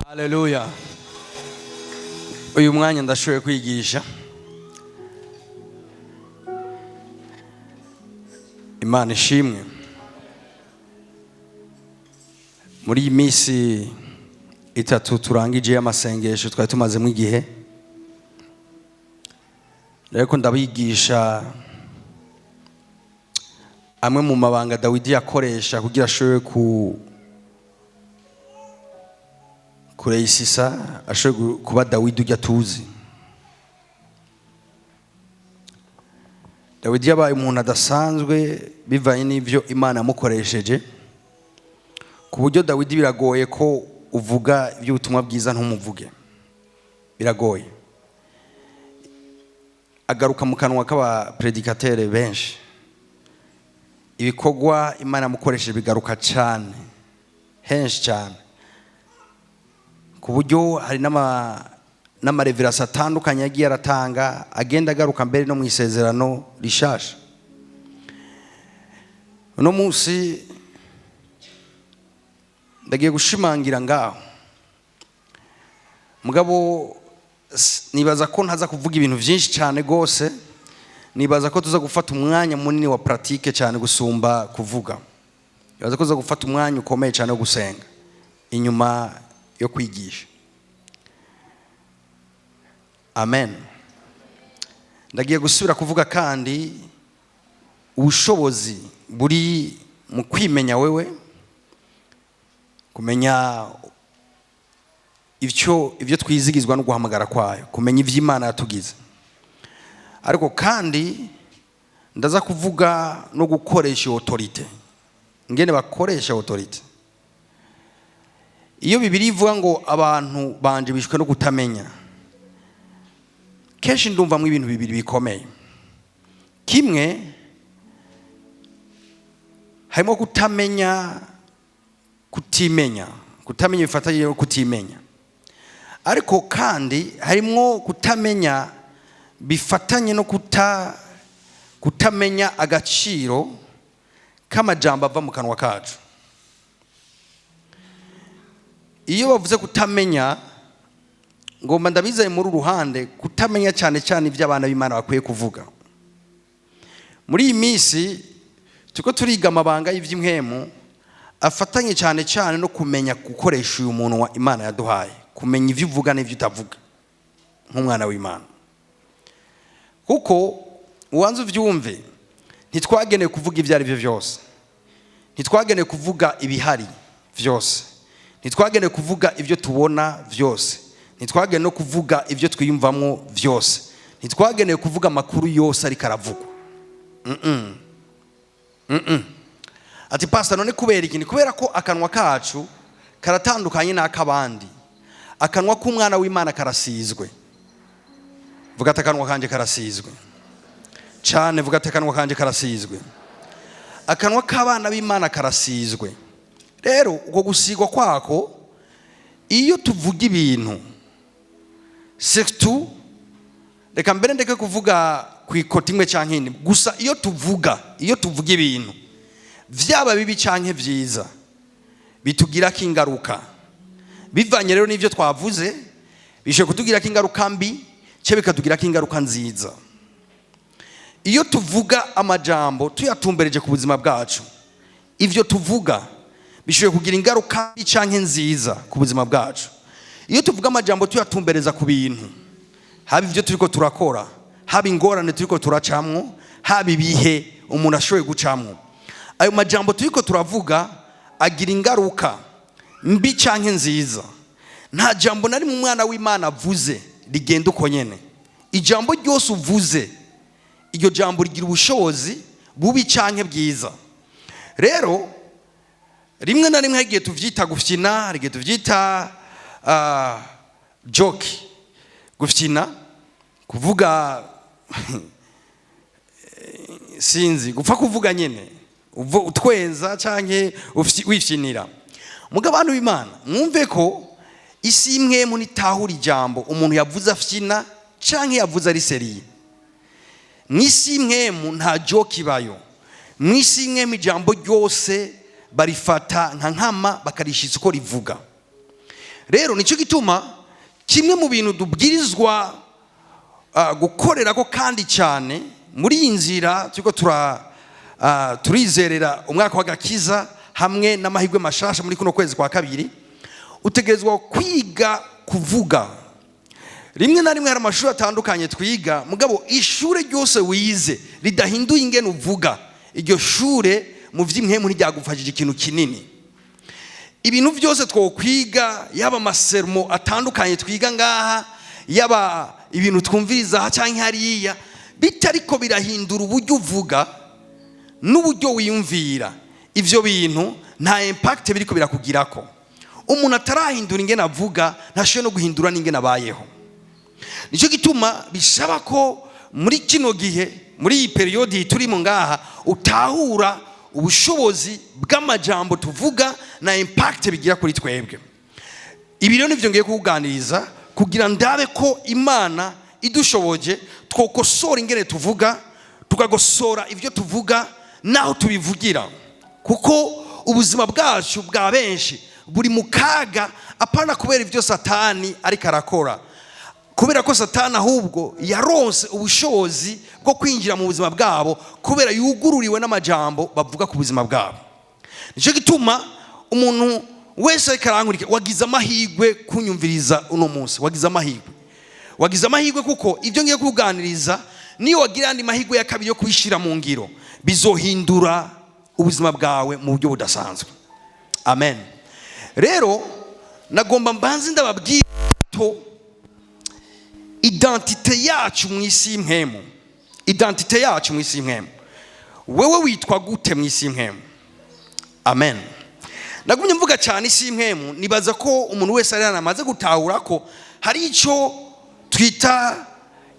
Haleluya. Uyu mwanya ndashoboye kwigisha. Imana ishimwe. Muri iyi minsi itatu turangije y'amasengesho twari tumazemo igihe, ariko ndabigisha amwe mu mabanga Dawidi yakoresha kugira ashobore ku kureyisisa, ashobore kuba Dawidi ujya tuzi. Dawidi yabaye umuntu adasanzwe bivanye n'ibyo Imana yamukoresheje, ku buryo Dawidi biragoye ko uvuga iby'ubutumwa bwiza ntumuvuge, biragoye. Agaruka mu kanwa k'abapredikatere benshi. Ibikorwa Imana yamukoresheje bigaruka cyane, henshi cyane, ku buryo hari n'amareverasi atandukanye yagiye aratanga, agenda agaruka mbere no mu isezerano rishasha. Uno munsi ndagiye gushimangira ngaho, mugabo nibaza ko ntaza kuvuga ibintu byinshi cyane rwose. Nibaza ko tuza gufata umwanya munini wa pratique cyane gusumba kuvuga. Nibaza ko tuza gufata umwanya ukomeye cyane wo gusenga inyuma yo kwigisha. Amen. Ndagiye gusubira kuvuga kandi ubushobozi buri mu kwimenya wewe, kumenya ibyo twizigizwa no guhamagara kwayo, kumenya ibyo Imana yatugize. Ariko kandi ndaza kuvuga no gukoresha autorité, ngene bakoresha autorité. Iyo Bibiliya ivuga ngo abantu banje bishwe no kutamenya, kenshi ndumvamwo ibintu bibiri bikomeye. Kimwe harimo kutamenya, kutimenya, kutamenya bifatanye no kutimenya. Ariko kandi harimo kutamenya bifatanye no kutamenya agaciro k'amajambo ava mu kanwa kacu. Iyo bavuze kutamenya, ngomba ndabizaye muri ruhande, kutamenya cyane cyane ibyo abana b'Imana bakwiye kuvuga. Muri iyi minsi turiko turiga amabanga y'ivy'impwemu afatanye cyane cyane no kumenya gukoresha uyu muntu wa Imana yaduhaye, kumenya ivyo uvuga n'ivyo utavuga nk'umwana w'Imana. Kuko ubanza uvyumve, ntitwagenewe kuvuga ibyo ari byo byose, ntitwagenewe kuvuga ibihari byose, ntitwagenewe kuvuga ibyo tubona byose, ntitwagenewe no kuvuga ibyo twiyumvamo byose, ntitwagenewe kuvuga amakuru yose ariko aravugwa. Ati pastor, none kubera iki? Ni kubera ko akanwa kacu karatandukanye n'ak'abandi. Akanwa k'umwana w'Imana karasizwe. Vuga ati akanwa kanje karasizwe cyane. Vuga ati akanwa kanje karasizwe. Akanwa k'abana b'Imana karasizwe. Rero uko gusigwa kwako, iyo tuvuga ibintu surtout, reka mbere ndeke kuvuga ku ikoti imwe canke indi gusa, iyo tuvuga ibintu vyaba bibi canke vyiza, bitugirako ingaruka. Bivanye rero n'ivyo twavuze, bishobora kutugirako ingaruka mbi canke bikatugirako ingaruka nziza. Iyo tuvuga amajambo tuyatumbereje ku buzima bwacu, ivyo tuvuga bishobora kugira ingaruka mbi canke nziza ku buzima bwacu. Iyo tuvuga amajambo tuyatumbereza ku bintu, haba ivyo turiko turakora, haba ingorane turiko turacamwo, haba ibihe umuntu ashoboye gucamwo, ayo majambo turiko turavuga agira ingaruka mbi canke nziza. Nta jambo na rimwe umwana w'Imana avuze rigenda uko nyene. Ijambo ryose uvuze, iryo jambo rigira ubushobozi bubi canke bwiza. Rero rimwe na rimwe hari igihe tuvyita gufyina, hari igihe tuvyita joke, gufyina, kuvuga sinzi, gupfa kuvuga nyene utwenza canke wifyinira. Mugabo abantu b'Imana, mwumve ko isi imwe munitahura ijambo umuntu yavuze afyina canke yavuze ari sérieux. Mw'isi imwe nta joke ibayo. Mw'isi imwe ijambo ryose barifata nka nkama, bakarishitsa uko rivuga. Rero nicyo gituma kimwe mu bintu dubwirizwa gukorera ko kandi cyane muri iyi nzira turiko turizerera umwaka w'agakiza hamwe n'amahirwe mashasha muri kuno kwezi kwa kabiri, utegerezwa kwiga kuvuga. Rimwe na rimwe hari amashuri atandukanye twiga, mugabo ishure ryose wize ridahinduye ingene uvuga, iryo shure mu vy'impwemu ntiryagufashije ikintu kinini. Ibintu byose twokwiga, yaba amasermo atandukanye twiga ngaha, yaba ibintu twumviriza aha canke hariya, bitariko birahindura uburyo uvuga n'uburyo wiyumvira, ivyo bintu nta impact biriko birakugirako. Umuntu atarahindura ingene avuga ntashoboye no guhindura n'ingene abayeho. Nicyo gituma bisaba ko muri kino gihe, muri iyi période turimo ngaha, utahura ubushobozi bw'amajambo tuvuga na impact bigira kuri twebwe. Ibi rero nivyo ngiye kukuganiriza kugira ndabe ko Imana idushoboje twokosora ingene tuvuga, tukagosora ibyo tuvuga naho tubivugira, kuko ubuzima bwacu bwa benshi buri mu kaga, apana kubera ibyo Satani ariko arakora, kubera ko Satani ahubwo yaronse ubushobozi bwo kwinjira mu buzima bwabo kubera yugururiwe n'amajambo bavuga ku buzima bwabo. Nicyo gituma umuntu wese ariko arankurikira, wagize amahirwe kunyumviriza uno munsi, wagize amahirwe, wagize amahirwe, kuko ibyo ngiye kuganiriza, niyo wagira andi mahirwe ya kabiri yo kubishyira mu ngiro, bizohindura ubuzima bwawe mu buryo budasanzwe. Amen. Rero nagomba mbanze ndababwira to identité yacu mu isi y'impwemu. Identité yacu mu isi y'impwemu, wewe witwa gute mu isi y'impwemu? Amen. Nagumye mvuga cyane isi y'impwemu, nibaza ko umuntu wese ari hano amaze gutahura ko hari icyo twita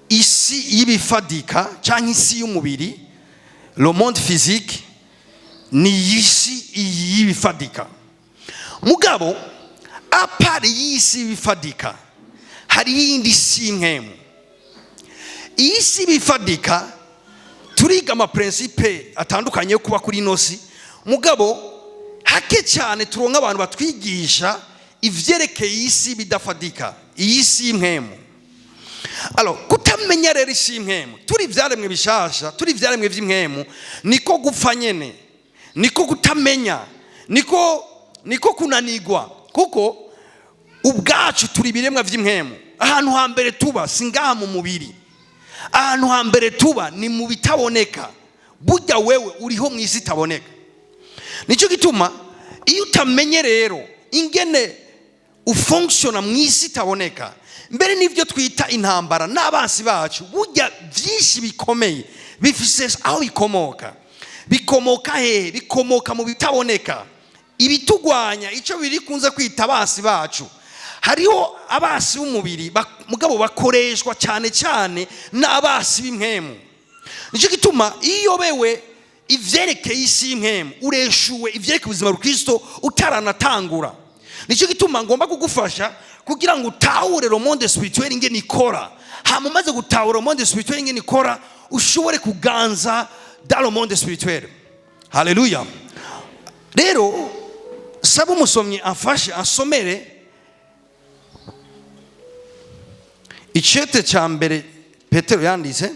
isi y'ibifadika cyangwa isi y'umubiri, le monde physique, ni isi y'ibifadika. Mugabo à part y'isi y'ibifadika hari iyindi si y'impwemu. Iyi si y'ibifadika turiga amaprincipes atandukanye yo kuba kuri ino si, mugabo hake cyane turonka abantu batwigisha ivyerekeye isi bidafadika, iyi si y'impwemu. Alors, kutamenya rero isi y'impwemu, turi ivyaremwe bishasha, turi ivyaremwe vy'impwemu, niko gupfa nyene, niko kutamenya, niko kunanigwa, kuko ubwacu turi ibiremwa vy'impwemu. Ahantu hambere tuba si ngaha mu mubiri, ahantu hambere tuba ni mu bitaboneka. Burya wewe uriho mu isi itaboneka. Nicyo gituma iyo utamenye rero ingene ufonctionna mu isi itaboneka, mbere n'ibyo twita intambara n'abansi bacu, burya byinshi bikomeye bifise aho bikomoka. Bikomoka hehe? Bikomoka mu bitaboneka. Ibitugwanya, icyo biri kunze kwita abansi bacu, hariho abansi b'umubiri, mugabo bakoreshwa cyane cyane n'abansi b'impwemu. Nicyo gituma iyo uyobewe ivyerekeye isi y'impwemu, ureshuwe ivyerekeye ubuzima bwa Kristo utaranatangura. Nicyo gituma ngomba kugufasha kugira ngo utahure le monde spirituel ingene ikora. Hama umaze gutahura le monde spirituel ingene ikora, ushobore kuganza dans le monde spirituel. Haleluya. Rero saba umusomyi amfashe ansomere icete cya mbere Petero yanditse,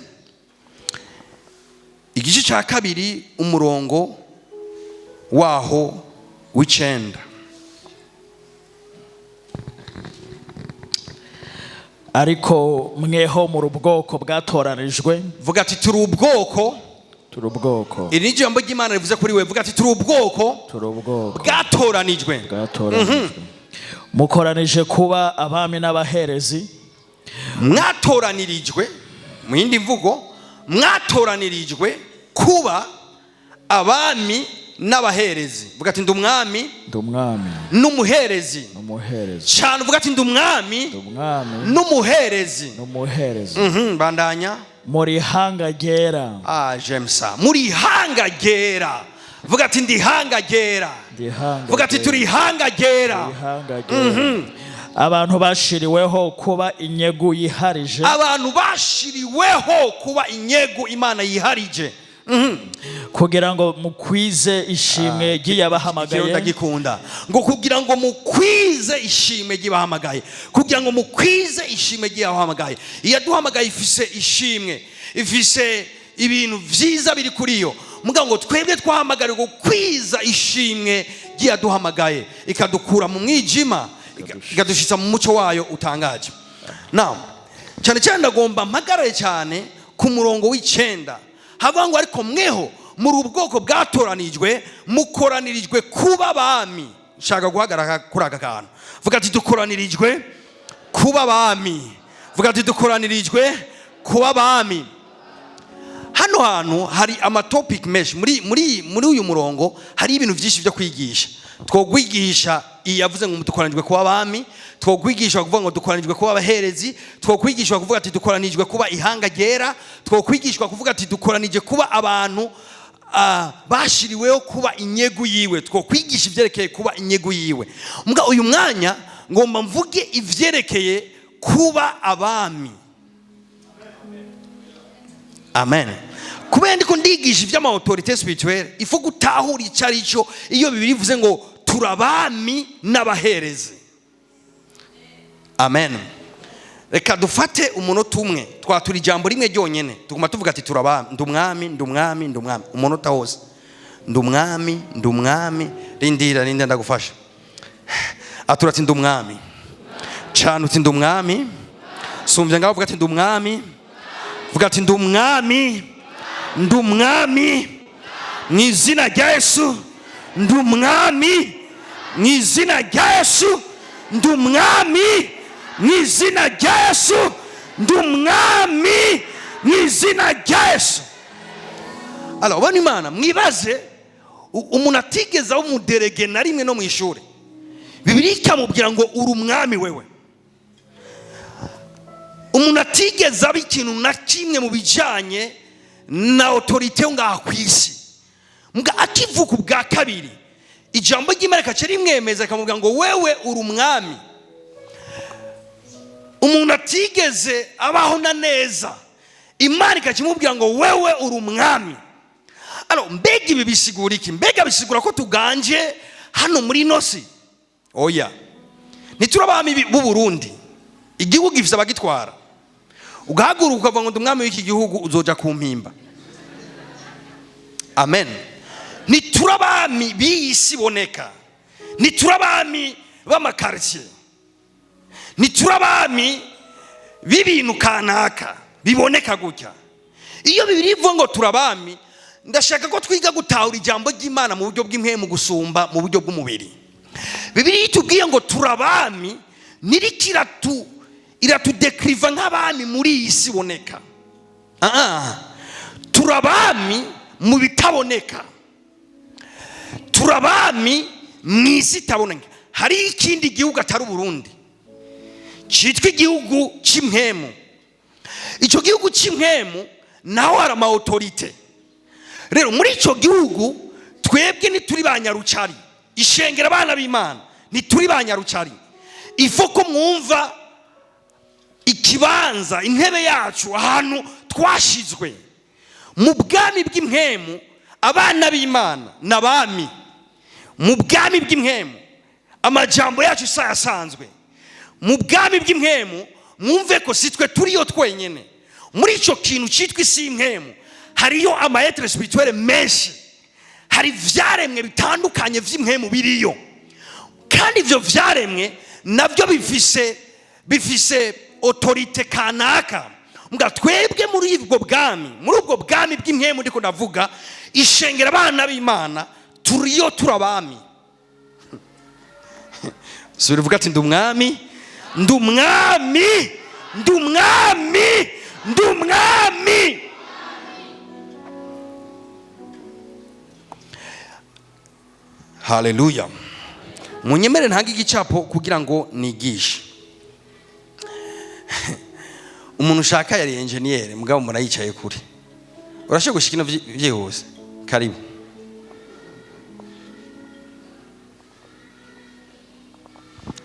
igice cya kabiri, umurongo waho w'icenda. Ariko mweho muri ubwoko bwatoranijwe. Vuga ati turi ubwoko. Turi ubwoko. Iri ni ijambo ry'Imana rivuze kuri we. Vuga ati turi ubwoko Turi ubwoko bwatoranijwe. bwatoranijwe, mukoranije kuba abami n'abaherezi. Mwatoranirijwe, mu yindi mvugo, mwatoranirijwe kuba abami n'abaherezi. Vuga ati ndi umwami Ndi umwami n'umuherezi. n'umuherezi. Cyane, uvuga ati ndi umwami Ndi umwami n'umuherezi. n'umuherezi. Bandanya. Muri ihanga ryera. Ah, j'aime ça. Muri ihanga ryera. Vuga ati ndi ihanga ryera. Ndi ihanga Vuga ati ryera. turi ihanga ryera. Ihanga ryera, abantu bashiriweho kuba inyegu yiharije. Abantu bashiriweho kuba inyegu Imana yiharije. Kugira ngo mukwize ishimwe Ikiro ry'iyabahamagaye. Ndagikunda ngo kugira ngo mukwize ishimwe ry'ibahamagaye, kugira ngo mukwize ishimwe ry'iyabahamagaye. Iyaduhamagaye ifise ishimwe, ifise ibintu vyiza biri kuri yo. Muga ngo twebwe twahamagariwe gukwiza ishimwe ry'iyaduhamagaye, ikadukura mu mwijima, ikadushitsa mu muco wayo utangaje. Now, cyane cyane ndagomba mpagarare cyane ku murongo w'9, havuga ngo: "Ariko mweho muri ubwoko bwatoranijwe, mukoranirijwe kuba abami." Nshaka guhagarara kuri aka kantu. Vuga ati: "Dukoranirijwe kuba abami." Vuga ati: "Dukoranirijwe kuba abami." Hano hantu hari ama topic menshi. Muri uyu murongo hari ibintu byinshi byo kwigisha. Twokwigisha iyi yavuze ngo dukoranijwe kuba abami, twokwigisha kuvuga ngo dukoranijwe kuba abaherezi, twokwigishwa kuvuga ati dukoranijwe kuba ihanga ryera, twokwigishwa kuvuga ati dukoranije kuba abantu bashiriweho kuba inyegu yiwe, twokwigisha ivyerekeye kuba inyegu yiwe. Mbwa uyu mwanya ngomba mvuge ivyerekeye kuba abami. Amen. Kubera ndiko ndigisha ivy'ama autorité spirituelle, il faut gutahura icyo ari cyo iyo Bibiliya ivuze ngo turabami n'abaherezi. Amen. Reka dufate umunota umwe, twatura ijambo rimwe ryonyene, tuguma tuvuga ati turabami, ndi umwami, ndi umwami, ndi umwami, umunota wose: ndi umwami, ndi umwami. Rindira, rindira, ndagufasha. Atura ati: "Ndi umwami." Cyane, uti: "Ndi umwami." Sumbya ngaho, uvuga ati: "Ndi umwami." Vuga ati: "Ndi umwami, ndi umwami mu izina rya Yesu, ndi umwami mu izina rya Yesu, ndi umwami mu izina rya Yesu, ndi umwami mu izina rya Yesu." Alors, bano Imana, mwibaze umuntu atigeze aba umu délégué na rimwe no mu ishuri, Bibiliya ikamubwira ngo uri umwami wewe. Umuntu atigeze aba ikintu na kimwe mu bijyanye na autorité yo ngaha ku isi, mbwa akivuka ubwa kabiri, ijambo ry'Imana rikaca rimwemeza, rikamubwira ngo wewe uri umwami. Umuntu atigeze abaho na neza, Imana ikakimubwira ngo wewe uri umwami. Alors, mbega ibi bisigura iki? Mbega bisigura ko tuganje hano muri ino si? Oya, ntituri abami b'u Burundi. Igihugu gifise abagitwara. Ugahaguruka ukavuga ngo ndi umwami w'iki gihugu, uzoja ku mpimba. Amen. Ntituri abami b'iyi si iboneka, ntituri abami b'ama quartier, ntituri abami b'ibintu kanaka biboneka gutya. Iyo Bibiliya ivuga ngo turabami, ndashaka ko twiga gutahura ijambo ry'Imana mu buryo bw'impwemu gusumba mu buryo bw'umubiri. Bibiliya itubwiye ngo turabami, niriko iratudekiriva nk'abami muri iyi si iboneka. Ah, turabami mu bitaboneka, turabami mu isi itaboneka. Hari ikindi gihugu atari Uburundi cyitwa igihugu cy'impwemu. Icyo gihugu cy'impwemu naho hari ama autorité. Rero muri icyo gihugu twebwe ntituri ba nyarucari. Ishengera, abana b'Imana, ntituri ba nyarucari. Il faut ko mwumva ikibanza, intebe yacu, ahantu twashizwe mu bwami bw'impwemu. Abana b'Imana n'abami mu bwami bw'impwemu. Amajambo yacu si ayasanzwe mu bwami bw'impwemu. Mwumve ko si twe turiyo twenyine. Muri icyo kintu cyitwa isi y'impwemu hariyo ama êtres spirituels menshi, hari ibyaremwe bitandukanye by'impwemu biriyo, kandi ibyo byaremwe nabyo bifise autorité kanaka. Mbwa twebwe muri ubwo bwami bw'impwemu ndiko ndavuga, ishengera, abana b'Imana, turiyo turabami. Subira uvuga ati: "Ndi umwami, ndi umwami, ndi umwami, ndi umwami." Haleluya. Munyemere ntange igicapo kugira ngo nigishe. Umuntu ushaka yari enjeniyeri, mugabo murayicaye kure. Urashobora gushika ino byihuse. Karibu.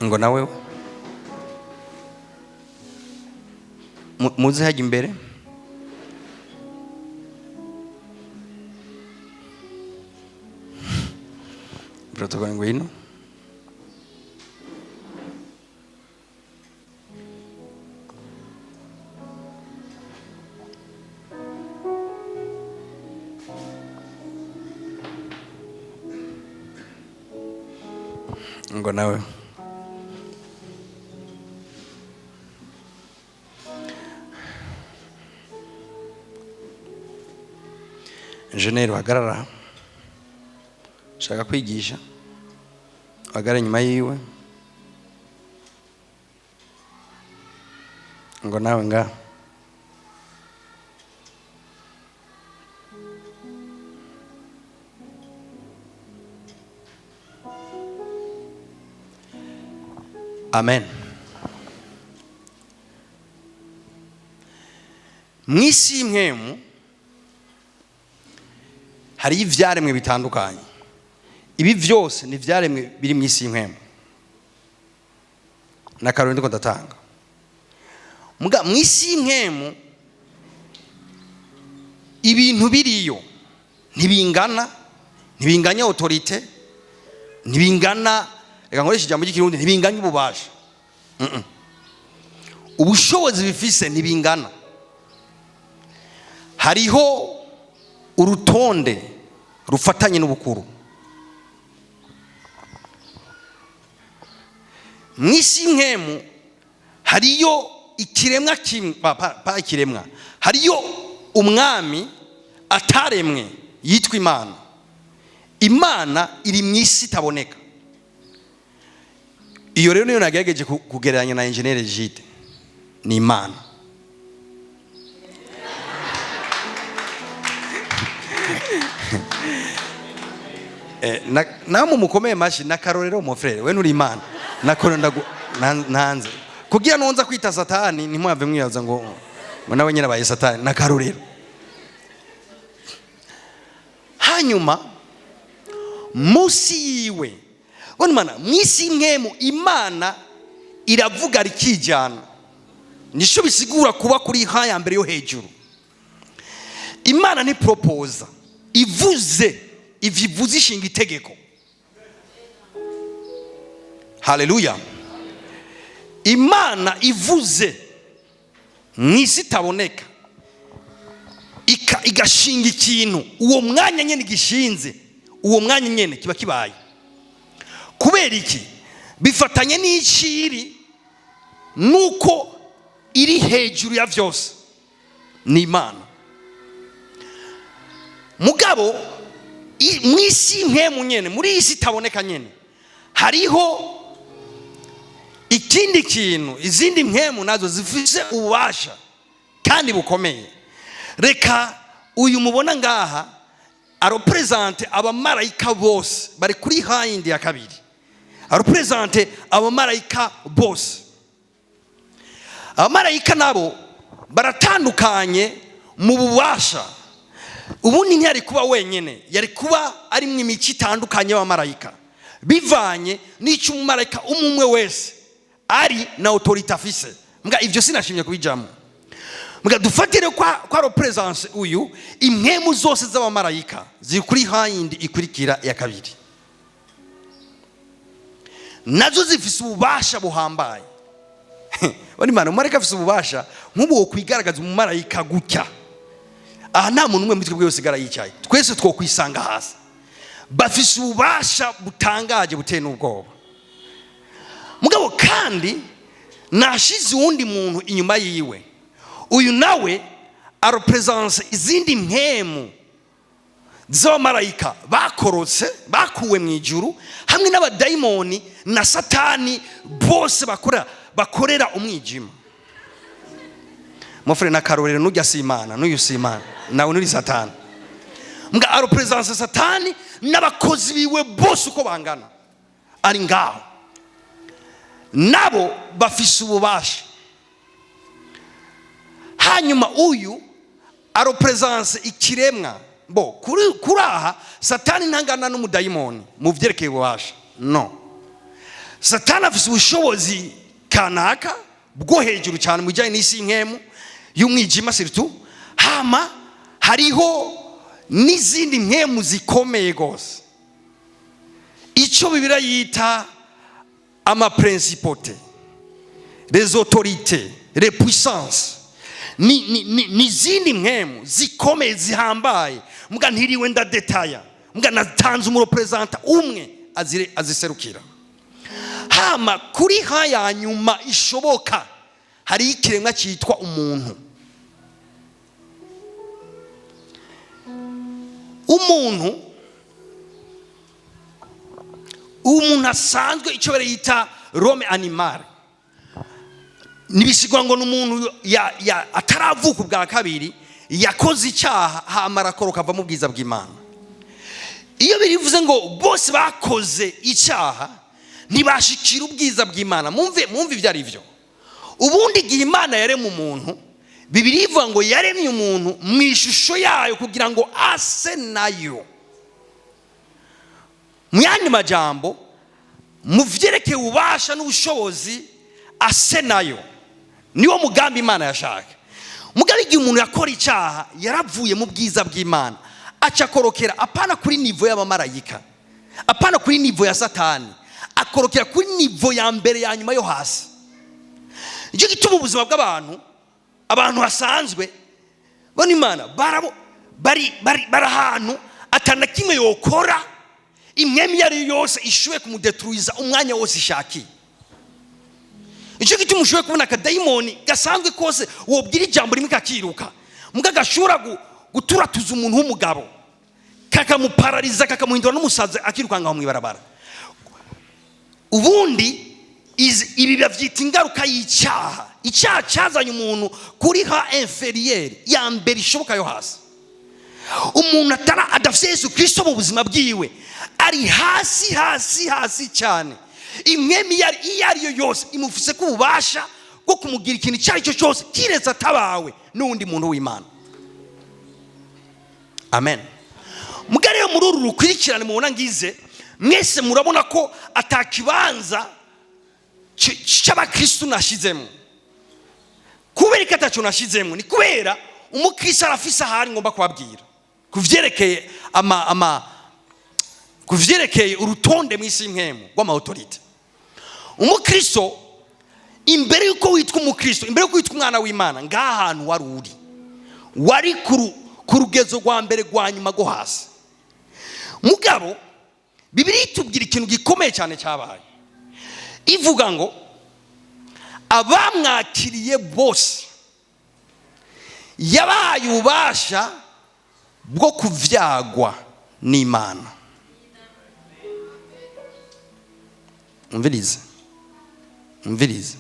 Ngo nawe muze hajya imbere. Protocole, ngwino. Ngo nawe. Enjeniyeri, uhagarara, shaka kwigisha, uhagarare inyuma yiwe. Ngo nawe nga. Amen. Mu isi y'impwemu hariyo ibyaremwe bitandukanye. Ibi byose ni ibyaremwe biri mu isi y'impwemu. Na karori ndiko ndatanga. Muga mu isi y'impwemu ibintu biriyo ntibingana, ntibinganya autorité, ntibingana, reka nkoreshe ijambo ry'ikirundi, ntibinganya ububasha. Ubushobozi bifise ntibingana. Hariho urutonde rufatanye n'ubukuru. Mu isi y'impwemu hariyo ikiremwa kimwe, pa ikiremwa, hariyo umwami ataremwe yitwa Imana. Imana iri mu isi itaboneka. Iyo rero niyo nagerageje kugereranya na Engineer Egide, ni Imana. Namwe mukomeye mashi na karorero, mon frère, we nuri Imana. Nakoro ndagu nanze kugira nonza kwita Satani, ntimwave mwibaza ngo nawe nyine abaye Satani. Na karorero. Hanyuma musi yiwe bona Imana mwisi impwemu, Imana iravuga rikijana. Nico bisigura kuba kuri ha ya mbere yo hejuru. Imana ni proposa, ivuze ivivuze ishinga itegeko. Haleluya. Imana ivuze mwisi itaboneka, igashinga ikintu, uwo mwanya nyene gishinze, uwo mwanya nyene kiba kibaye. Kubera iki? Bifatanye n'iciri nuko iri hejuru ya vyose, ni Imana. Mugabo mwisi impwemu nyene, muri isi itaboneka nyene, hariho ikindi kintu, izindi mpwemu nazo zifise ububasha kandi bukomeye. Reka uyu mubona ngaha arepresente abamarayika bose bari kuri hayindi ya kabiri, arepresente abamarayika bose. Abamarayika nabo baratandukanye mu bubasha. Ubundi ntiyari kuba wenyene, yari kuba ari mu imico itandukanye y'abamarayika, bivanye n'icyo umumarayika umwe wese ari na autorité afise. Mbwa ivyo sinashimye kubijamo. Mbwa dufatire kwa represence uyu, impwemu zose z'abamarayika ziri kuri hayindi ikurikira ya kabiri, nazo zifise ububasha buhambaye. Bani mana, umumarayika afise ububasha nk'ubu wo kwigaragaza umumarayika gutya. Aha nta muntu umwe muri twebwe wese usigara yicaye, twese twokwisanga hasi. Bafise ububasha butangaje buteye n'ubwoba. Mugabo kandi nashize uwundi muntu inyuma yiwe, uyu nawe arepresence izindi mpemu z'abamarayika bakorotse, bakuwe mu ijuru, hamwe n'abadayimoni na Satani bose bakorera umwijima. Mon frère, na karorero, nujya si Imana, n'uyu si Imana, nawe nuri Satani. Mbwa arepresence Satani n'abakozi biwe bose uko bangana ari ngaho, nabo bafise ububasha. Hanyuma uyu arepresence ikiremwa bo kuri aha Satani ntangana n'umudayimoni mu vyerekeye ububasha. No, Satani afise ubushobozi kanaka bwo hejuru cyane mu bijyanye n'isi y'impwemu y'umwijima surtout. Hama hariho n'izindi mpwemu zikomeye gose. Icyo Bibiliya yita amaprincipautés, les autorités, les puissances, ni izindi mpwemu zikomeye, zihambaye. Mbwa ntiriwe ndadetaya, mbwa natanze umureprésentant umwe aziserukira. Hama kuri ha ya nyuma ishoboka, hari ikiremwa cyitwa umuntu. Umuntu asanzwe, icyo yita l'homme animal, nibisigwa ngo n'umuntu ataravuka ubwa kabiri, yakoze icyaha, hama arakoroka ava mu bwiza bw'Imana. Iyo birivuze ngo bose bakoze icyaha, ntibashikira ubwiza bw'Imana. Mwumve ibyo ari byo. Ubundi igihe Imana yaremye umuntu, Bibiliya ivuga ngo yaremye umuntu mu ishusho yayo kugira ngo ase nayo. Mu yandi majambo, mu vyerekeye ububasha n'ubushobozi, ase nayo. Niwo mugambi Imana yashaka. Mugabe igihe umuntu yakora icyaha, yaravuye mu bwiza bw'Imana, aca akorokera, apana kuri niveau y'abamarayika, apana kuri niveau ya Satani, akorokera kuri niveau ya mbere, ya nyuma, yo hasi. Nicyo gituma ubuzima bw'abantu, abantu basanzwe bona Imana barabo bari ahantu atana kimwe yokora, impwemu iyo ari yo yose ishoboye kumudetruiza umwanya wose ishakiye. Nicyo gituma ushoboye kubona akadayimoni gasanzwe kose, wobwira ijambo rimwe kakiruka, mbwa gashobora guturatuza umuntu w'umugabo, kakamuparariza, kakamuhindura n'umusazi, akirukanka mu ibarabara. Ubundi ibi babyita ingaruka y'icyaha. Icyaha cyazanye umuntu kuri ha inférieure ya mbere ishoboka, yo hasi. Umuntu atara adafite Yesu Kirisito mu buzima bwiwe ari hasi, hasi, hasi cyane. Impwemu iyo ari yo yose imufise ko ububasha bwo kumugira ikintu icyo ari cyo cyose, kiretse atabawe n'uwundi muntu w'Imana. Amen. Mugari rero, muri uru rukurikirane mubona ngize, mwese murabona ko atakibanza cy'abakristu nashyizemo. Kubera ko atacyo nashyizemo, ni kubera umukristo arafise ahari ngomba kubabwira ku vyerekeye ama ama ku vyerekeye urutonde mu isi y'impwemu rw'ama autorités. Umukristo, imbere y'uko witwa umukristo, imbere y'uko witwa umwana w'Imana, ngaha hantu wari uri, wari ku rugezo rwa mbere, rwa nyuma, rwo hasi. Mugabo Bibiliya itubwira ikintu gikomeye cyane cyabaye. Ivuga ngo abamwakiriye bose yabaye ububasha bwo kuvyagwa n'Imana. Umvirize, umvirize.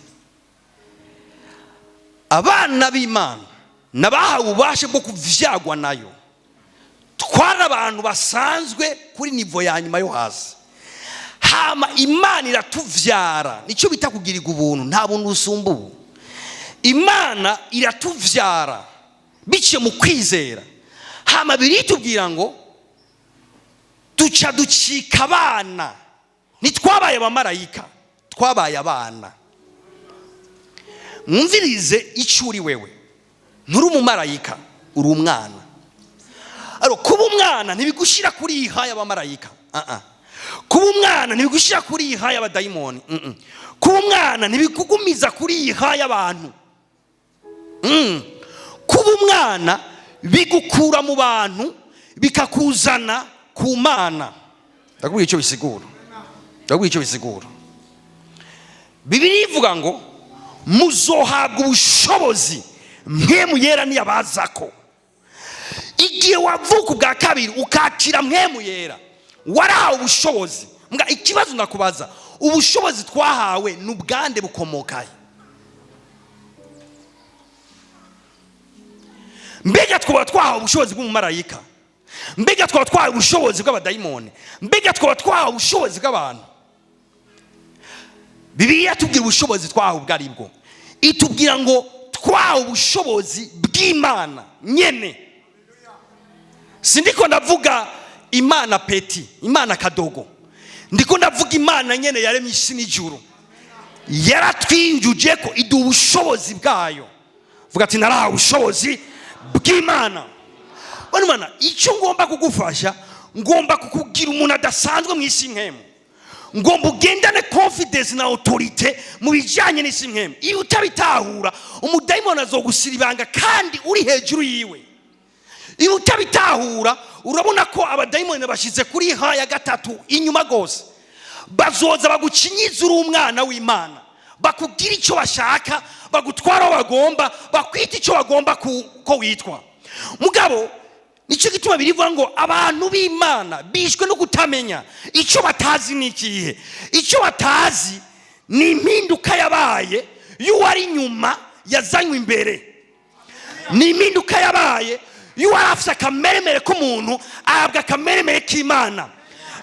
Abana b'Imana nabahawe ububasha bwo kuvyagwa nayo. Twari abantu basanzwe kuri niveau ya nyuma yo hasi, hama Imana iratuvyara. Nicyo bita kugirirwa ubuntu. Nta buntu busumba ubu. Imana iratuvyara biciye mu kwizera, hama biritubwira ngo duca ducika abana. Ntitwabaye abamarayika, twabaye abana. Mwumvirize icyo uri wewe. Nturi umumarayika, uri umwana. Aro kuba umwana ntibigushyira kuri iyi ha y'abamarayika. Ah, ah. Kuba umwana ntibigushyira kuri iyi ha y'abadayimoni. Kuba umwana ntibikugumiza kuri iyi ha y'abantu. Kuba umwana bigukura mu bantu, bikakuzana ku Mana. Ndakubwira icyo bisigura, ndakubwira icyo bisigura. Bibiliya ivuga ngo muzohabwa ubushobozi Mpwemu Yera niyabazako. Igihe wavuka ubwa kabiri, ukakira Mpwemu Yera, warahawe ubushobozi. Mbwa ikibazo ndakubaza: ubushobozi twahawe ni ubwande? Bukomokahe? Mbega twaba twahawe ubushobozi bw'umumarayika? Mbega twaba twahawe ubushobozi bw'abadayimoni? Mbega twaba twahawe ubushobozi bw'abantu? Bibiliya itubwira ubushobozi twahawe ubwo ari bwo. Itubwira ngo twahawe ubushobozi bw'Imana nyene. Sindiko ndavuga Imana petit, Imana kadogo, ndiko ndavuga Imana nyene yaremye isi n'ijuru. Yaratwinjuje ko iduha ubushobozi bwayo. Vuga ati: "Narahawe ubushobozi bw'Imana." Bano Mana, icyo ngomba kugufasha, ngomba kukugira umuntu adasanzwe mu isi nkemu. Ngomba ugendane confidence na autorité mu bijyanye n'isi y'impwemu. Iyo utabitahura, umudayimoni azogusira ibanga kandi uri hejuru yiwe. Iyo utabitahura, urabona ko abadayimoni bashyize kuri ha ya gatatu inyuma rwose. Bazoza bagucinyiza uri umwana w'Imana, bakubwira icyo bashaka, bagutwara aho bagomba, bakwita icyo bagomba ko witwa. Mugabo nicyo gituma birivuga ngo abantu b'Imana bishwe no kutamenya. Icyo batazi ni ikihe? Icyo batazi ni impinduka yabaye y'uwari inyuma yazanywe imbere, ni impinduka yabaye y'uwari afite akameremere k'umuntu ahabwa akameremere k'Imana,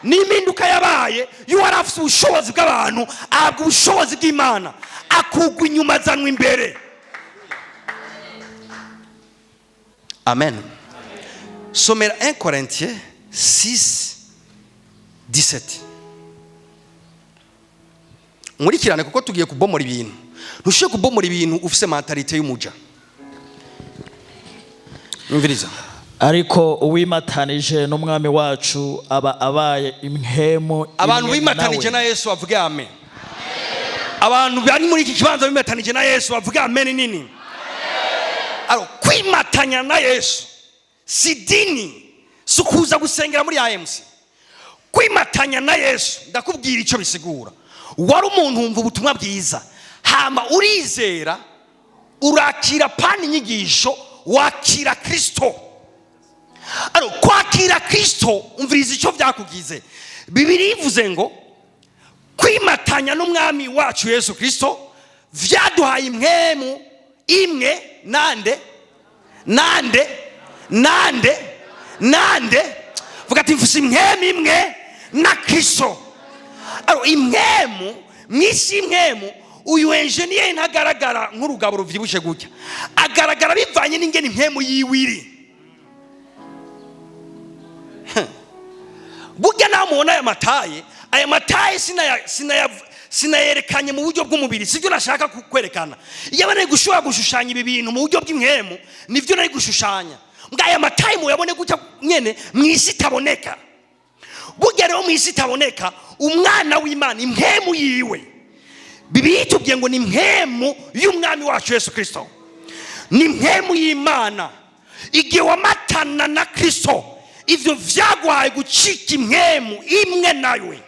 ni impinduka yabaye y'uwari afite ubushobozi bw'abantu ahabwa ubushobozi bw'Imana, akugwa inyuma azanwa imbere. Amen. Somera 1 Corinthiens 6 17. Nkurikirane, kuko tugiye kubomora ibintu. Ntushobore kubomora ibintu ufise mentalité y'umuja. Nyumviriza. Ariko uwimatanije n'Umwami wacu aba abaye impwemu Abantu imwe bimatanije nawe. na Yesu bavuge amen. Abantu bari muri iki kibanza bimatanije na Yesu bavuge amen nini. Alors, kwimatanya na Yesu si dini, si ukuza gusengera muri AMC. Kwimatanya na Yesu, ndakubwira icyo bisigura. Wari umuntu wumva ubutumwa bwiza, hama urizera, urakira pani inyigisho, wakira Kristo. Alors, kwakira Kristo, umviriza icyo byakugize. Bibiri ivuze ngo kwimatanya n'Umwami wacu Yesu Kristo vyaduhaye impwemu imwe nande, nande, nande, nande? Vuga ati: "Mfise impwemu imwe na Kristo." Alors, impwemu mw'isi y'impwemu, uyu enjeniyeri ntagaragara nk'urugabo ruvyibushe gutya, agaragara bivanye n'ingene impwemu yiwe iri. Burya nawe mubona aya mataye, aya mataye sinayerekanye mu buryo bw'umubiri, sibyo nashaka kwerekana. Iyo nari gushobora gushushanya ibi bintu mu buryo bw'impwemu, nibyo nari gushushanya. Mbwa aya mataye muyabone gutya nyene mu isi itaboneka. Burya rero mu isi itaboneka, umwana w'Imana, impwemu yiwe, Bibiliya itubwiye ngo ni impwemu y'Umwami wacu Yesu Kristo, ni impwemu y'Imana. Igihe wamatana na Kristo, ivyo vyaguhaye gucika impwemu imwe nawe.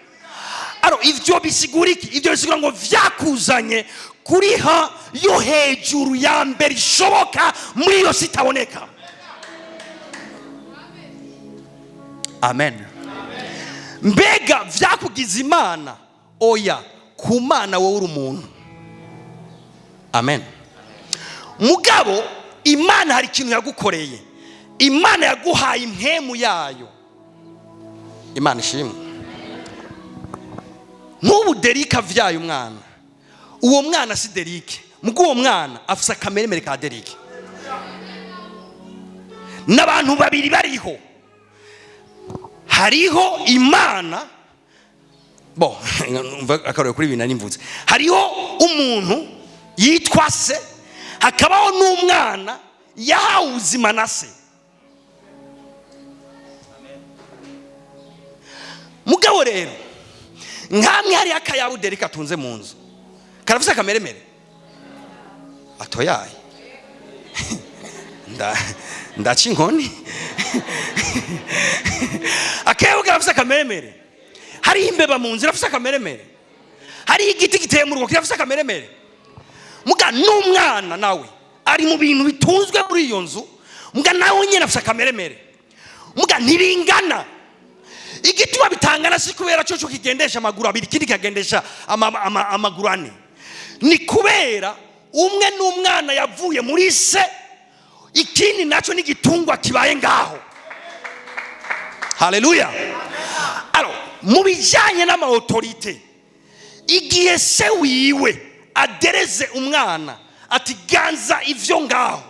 Alors, ivyo bisigura iki? Ivyo bisigura ngo vyakuzanye kuri ha yo hejuru ya mbere ishoboka muri iyo si itaboneka. Amen. Mbega vyakugize Imana? Oya, ku Mana wowe uri umuntu. Amen. Mugabo Imana hari ikintu yagukoreye. Imana yaguhaye impwemu yayo. Imana ishimwe. Nk'ubu Derike avyaye umwana, uwo mwana si Derike, mugo uwo mwana afise akameremere ka Derike. N'abantu babiri bariho, hariho Imana. Bo umva akarorero kuri ibi nari mvuze: hariho umuntu yitwa se, hakabaho n'umwana yahawe ubuzima na se. Mugabo rero nkamwe hariho akayabu Derike atunze mu nzu, karafise akameremere atoyaye. Ndaca inkoni. Akayabu karafise akameremere. Hariho imbeba mu nzu, irafise akameremere. Hariho igiti giteye mu rugo, kirafise akameremere. Muga n'umwana nawe ari mu bintu bitunzwe muri iyo nzu, muga nawe nyine afise akameremere, muga ntibingana. Igituma bitangana si kubera cyo cyo kigendesha amaguru abiri, ikindi kikagendesha amaguru ane. Ni kubera umwe n'umwana yavuye muri se, ikindi nacyo ni igitungwa kibaye ngaho. Haleluya. Alors, mu bijyanye n'ama autorité, igihe se wiwe adereze umwana ati: "Ganza ivyo ngaho",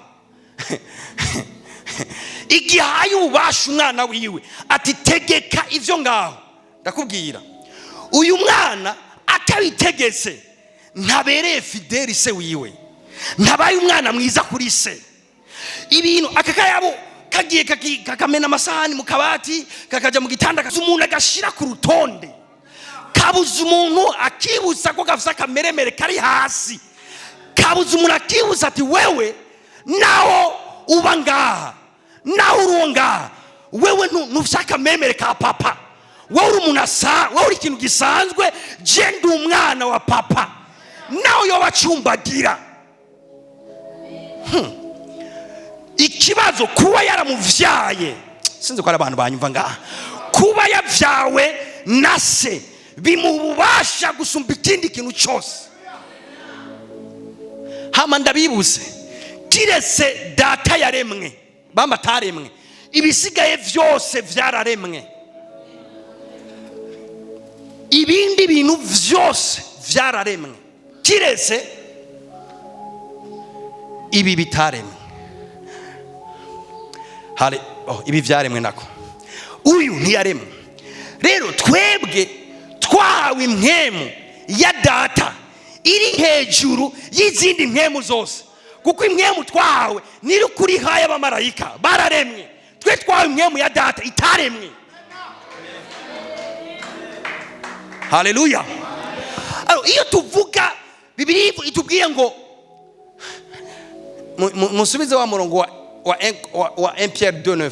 igihe ahaye ububasha umwana wiwe ati: "Tegeka ivyo ngaho", ndakubwira, uyu mwana atabitegetse ntabereye fidèle se wiwe, ntabaye umwana mwiza kuri se. Ibintu aka kayabo kagiye kakamena amasahani mu kabati, kakaja mu gitanda, umuntu agashira ku rutonde. Kabuze umuntu akibutsa ko gafite akameremere kari hasi. Kabuze umuntu akibutsa ati wewe nawo uba ngaha, nawe uri uwo ngaha, wewe ntufite akameremere ka papa, wowe uri umuntu asa, wowe uri ikintu gisanzwe, je ndi umwana wa papa, nawe yoba acumbagira. Ikibazo kuba yaramuvyaye, sinzi ko ari abantu banyumva ngaha, kuba yavyawe na se bimuha ububasha gusumba ikindi kintu cyose. Hama ndabibuse, kiretse data yaremwe, bamba ataremwe, ibisigaye vyose vyararemwe. Ibindi bintu vyose vyararemwe kiretse ibi bitaremwe. Hale, oh, ibi vyaremwe nako uyu ntiyaremwe. Rero twebwe twahawe impwemu ya data iri hejuru y'izindi mpwemu zose, kuko impwemu twahawe niri kuri haya abamarayika bararemwe, twe twahawe impwemu ya data itaremwe. Haleluya. Alors, iyo tuvuga Bibiliya itubwiye ngo musubize wa murongo wa 1 Pierre 2:9.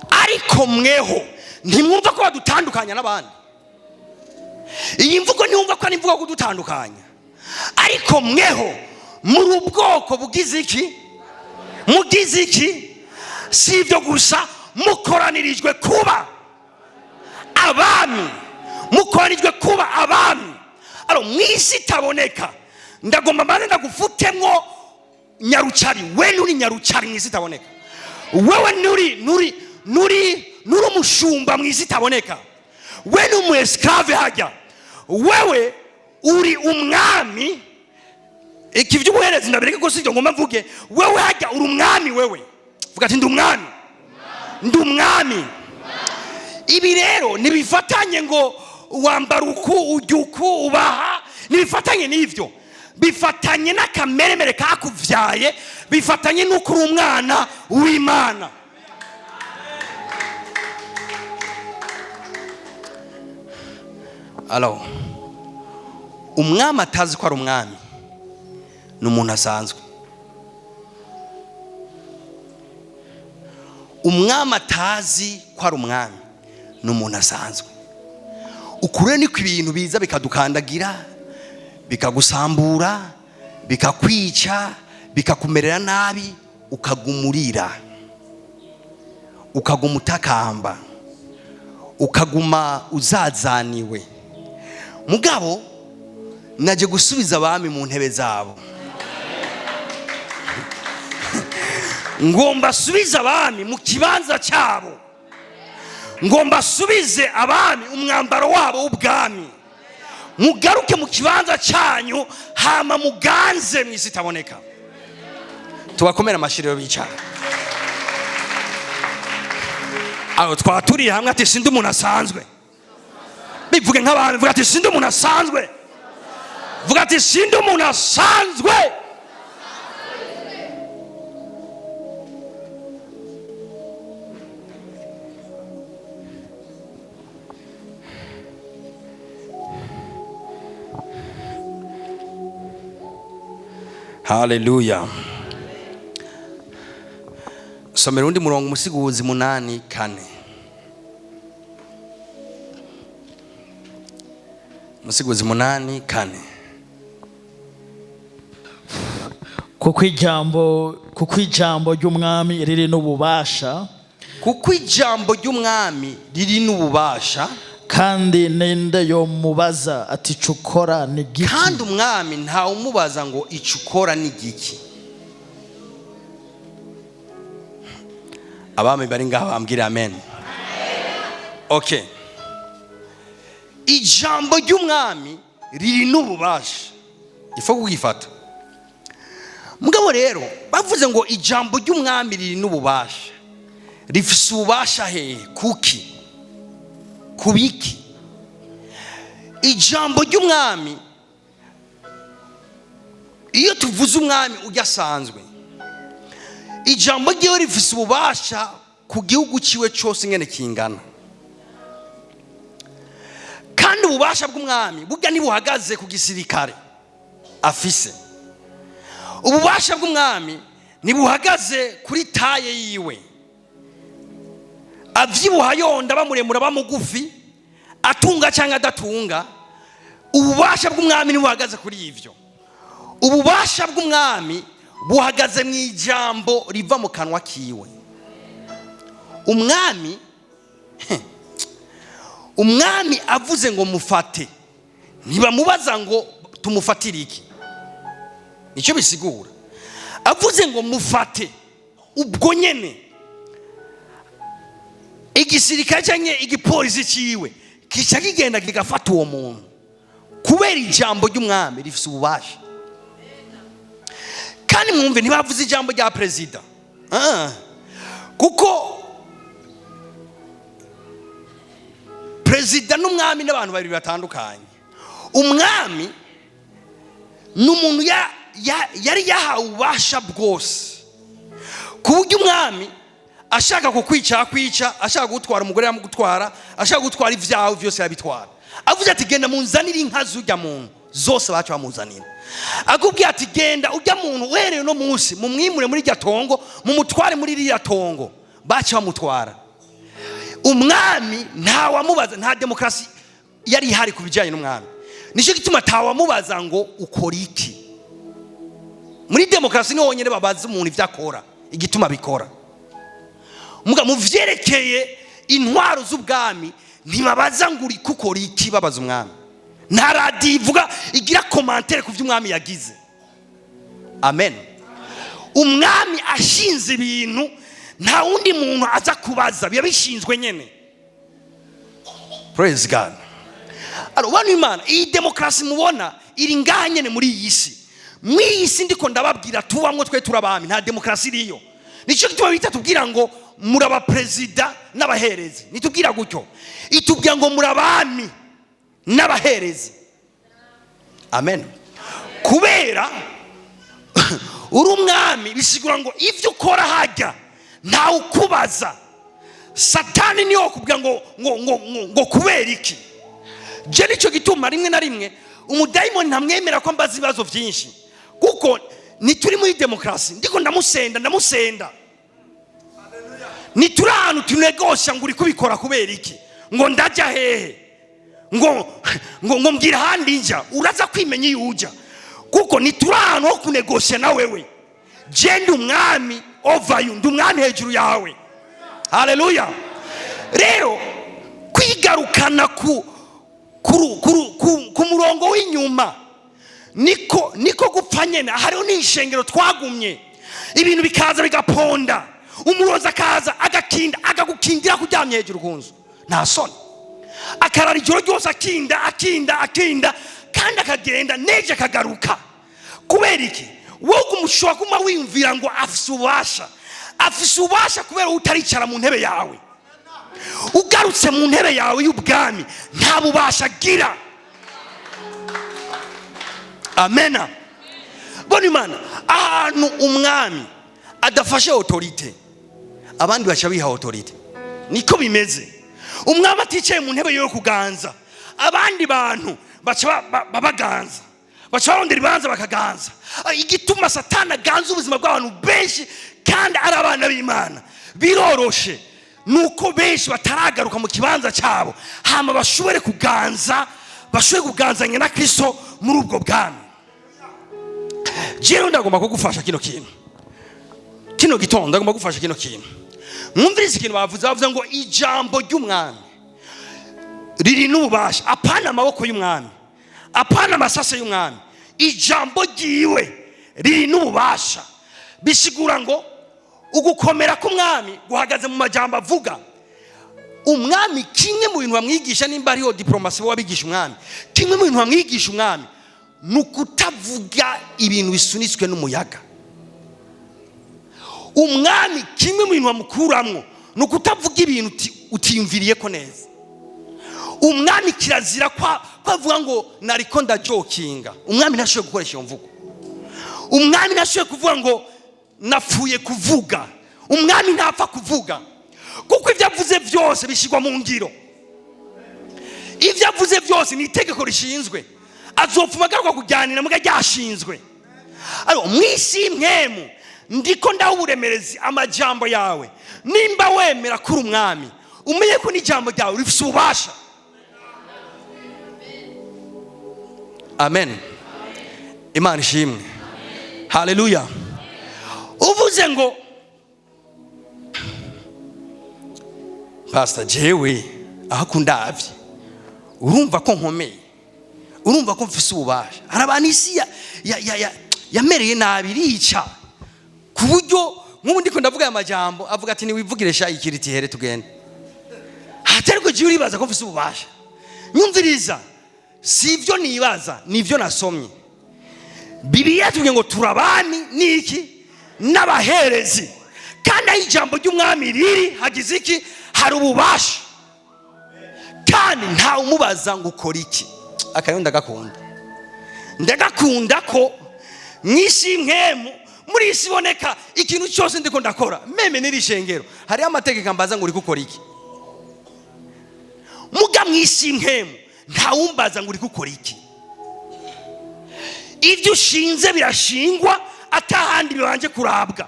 Ariko mweho ntimwumva ko badutandukanya n'abandi. Iyi mvugo ntiwumva ko ari imvugo yo kudutandukanya. Ariko mweho muri ubwoko bugize iki? Mugize iki? Si ibyo gusa, mukoranirijwe kuba abami. Mukoranirijwe kuba abami. Alors mwisi itaboneka, ndagomba mbanze ndagufutemwo nyarucari. We nuri nyarucari mwisi itaboneka. Wewe nuri umushumba mwisi itaboneka. We ni umu esclave hajya. Wewe uri umwami. Iki vy'ubuherezi ndabireke ko sivyo ngomba mvuge. Wewe hajya uri umwami wewe. Vuga ati ndi umwami. Ndi umwami. Ibi rero nibifatanye ngo wambara uku, ujya uku, ubaha, nibifatanye n'ivyo. Bifatanye n'akameremere kakuvyaye, bifatanye n'uko uri umwana w'Imana. Alors, umwami atazi ko ari umwami ni umuntu asanzwe. Umwami atazi ko ari umwami ni umuntu asanzwe. Ukure niko ibintu biza bikadukandagira, bikagusambura, bikakwica, bikakumerera nabi, ukagumurira, ukaguma utakamba, ukaguma uzazaniwe. Mugabo naje gusubiza abami mu ntebe zabo. Ngomba subize abami mu kibanza cyabo. Ngomba subize abami umwambaro wabo w'ubwami. Mugaruke mu kibanza cyanyu, hama muganze mu isi itaboneka. Tubakomera amashiriro bicara. Aho twaturiye hamwe ati sindi umuntu asanzwe. Bivuge nk'abantu, vuga ati sindi umuntu asanzwe. Vuga ati sindi umuntu asanzwe. Haleluya. Somera undi murongo, Umusiguzi 8:4. Umusiguzi 8:4. Kuko ijambo ry'umwami riri n'ububasha. Kuko ijambo ry'umwami riri n'ububasha. Kandi ninde yomubaza ati ico ukora ni giki? Kandi umwami ntawe umubaza ngo ico ukora ni giki. Abami bari ngaha bambwira amen. Okay. Ijambo ry'umwami riri n'ububasha. Ifo kugifata. Mugabo rero bavuze ngo ijambo ry'umwami riri n'ububasha. Rifise ububasha hehe? Kuki? Kubiki? Ijambo ry'umwami, iyo tuvuze umwami ujya asanzwe, ijambo ryiwe rifise ububasha Ku gihugu ciwe cyose ingene kingana. Kandi ububasha bw'umwami burya ntibuhagaze ku gisirikare afise. Ububasha bw'umwami ntibuhagaze kuri taille yiwe, avyibuha, yonda, bamuremura, bamugufi, atunga cyangwa adatunga. Ububasha bw'umwami ntibuhagaze kuri ivyo. Ububasha bw'umwami buhagaze mu ijambo riva mu kanwa kiwe. Umwami avuze ngo mufate, ntibamubaza ngo tumufatire iki. Nicyo bisigura. Avuze ngo mufate, ubwo nyene igisirikare cyangwa igipolisi ciwe kica kigenda kigafata uwo muntu, kubera ijambo ry'umwami rifite ububasha. Kandi mwumve, ntibavuze ijambo rya perezida. Kuko perezida n'umwami n'abantu babiri batandukanye. Umwami ni umuntu yari yahawe ububasha bwose, ku buryo umwami ashaka kukwica akwica, ashaka gutwara umugore yamugutwara, ashaka gutwara ibyawe byose yabitwara. Avuze ati: "Genda munzanire inka z'ujya muntu zose", baca bamuzanira. Akubwiye ati: "Genda ujya muntu uhereye uno munsi mumwimure muri irya tongo, mumutware muri ririya tongo", baca bamutwara. Umwami ntawamubaza, nta demokarasi yari ihari ku bijyanye n'umwami. Nicyo gituma atawamubaza ngo ukora iki. Muri demokarasi ni honyine babaza umuntu ibyo akora, igituma abikora. Muga mu vyerekeye intwaro z'ubwami ntibabaza ngo uri kukora iki. Babaza umwami? Nta radiyo ivuga, igira commentaire ku byo umwami yagize. Amen. Umwami ashinze ibintu, nta wundi muntu aza kubaza, biba bishinzwe nyine. Praise God. Alors, bano Imana, iyi demokarasi mubona iri ngaha nyene muri iyi si. Muri iyi si ndiko ndababwira tubamwo, twe turabami, nta demokarasi iriyo. Nicyo gituma bita tubwira ngo muri abaperezida n'abaherezi. Nitubwira gutyo, itubwira ngo muri abami n'abaherezi. Amen. Kubera uri umwami, bisigura ngo ibyo ukora hajya ntawe ukubaza. Satani niyo wakubwira ngo kubera iki. Je nicyo gituma rimwe na rimwe umudayimoni ntamwemera ko mbaza ibibazo byinshi, kuko ntituri muri demokarasi. Ndiko ndamusenda, ndamusenda. Ntituri ahantu tunegosha ngo uri kubikora kubera iki, ngo ndajya hehe, ngo mbwira ahandi njya. Uraza kwimenya iyo ujya, kuko ntituri ahantu ho kunegosha na wewe. Je ndi umwami over you, ndi umwami hejuru yawe. Haleluya. Rero kwigarukana ku murongo w'inyuma niko gupfa nyene. Hariho n'ishengero twagumye, ibintu bikaza bigaponda, umurozi akaza agakinda, akagukindira kuryamye hejuru ku nzu, nta soni, akarara ijoro ryose akinda, akinda, akinda, kandi akagenda neje akagaruka. Kubera iki? Wowe umushobora kuma wiyumvira ngo afise ububasha. Afise ububasha kubera wowe utaricara mu ntebe yawe. Ugarutse mu ntebe yawe y'ubwami, nta bubasha agira. Amena. Bona Imana, ahantu umwami adafashe autorité, abandi baca biha autorité. Niko bimeze. Umwami aticaye mu ntebe yo kuganza, abandi bantu baca baganza, baca barondera ibibanza bakaganza. Igituma Satani aganza ubuzima bw'abantu benshi kandi ari abana b'Imana biroroshe, nuko benshi bataragaruka mu kibanza cyabo, hama bashobore kuganza, bashobore kuganzanya na Kristo muri ubwo bwami. Jewe ndagomba kugufasha kino kintu kino gitondo, ndagomba kugufasha kino kintu. Mwumvirize ikintu bavuze. Bavuze ngo ijambo ry'umwami riri n'ububasha. Apana amaboko y'umwami, apana amasase y'umwami, ijambo ryiwe riri n'ububasha. Bisigura ngo ugukomera k'umwami guhagaze mu majambo avuga. Umwami, kimwe mu bintu bamwigisha, nimba ariyo diplomatie bo babigisha umwami, kimwe mu bintu bamwigisha umwami ni ukutavuga ibintu bisunitswe n'umuyaga. Umwami, kimwe mu bintu bamukuramwo ni ukutavuga ibintu utiyumviriye ko neza. Umwami kirazira ko avuga ngo nariko ndajokinga. Umwami ntashoboye gukoresha iyo mvugo. Umwami ntashoboye kuvuga ngo napfuye kuvuga. Umwami ntapfa kuvuga. Kuko ibyo avuze byose bishyirwa mu ngiro. Ibyo avuze byose ni itegeko rishinzwe. Azopfuma agaruka kujyanira muga ryashinzwe. Ariko mu isi mwemu ndiko ndaha uburemerezi amajambo yawe. Nimba wemera kuri umwami, umenye ko n'ijambo ryawe rifite ububasha. Amen. Imana ishimwe. Haleluya. Uvuze ngo Pastor jewe aho kundavye, urumva ko nkomeye, urumva ko mfise ububasha. Hari abantu isi yamereye nabi, irica ku buryo nk'ubu ndiko ndavuga aya majambo avuga ati niwivugire sha ikiriti here tugende. Hatari ko jiwe uribaza ko mfise ububasha. Nyumviriza, si ibyo nibaza, ni ibyo nasomye. Bibiliya yatubwiye ngo turabami niki n'abaherezi, kandi aho ijambo ry'umwami riri hagize iki? Hari ububasha. Kandi ntawe umubaza ngo ukora iki. Akayo ndagakunda, ndagakunda ko mw'isi mwemu muri isi iboneka ikintu cyose ndiko ndakora, meme n'iri shengero hariho amategeko ambaza ngo uri gukora iki. Muga mw'isi mwemu ntawumbaza ngo uri gukora iki. Ibyo ushinze birashingwa atahandi bibanje kurabwa.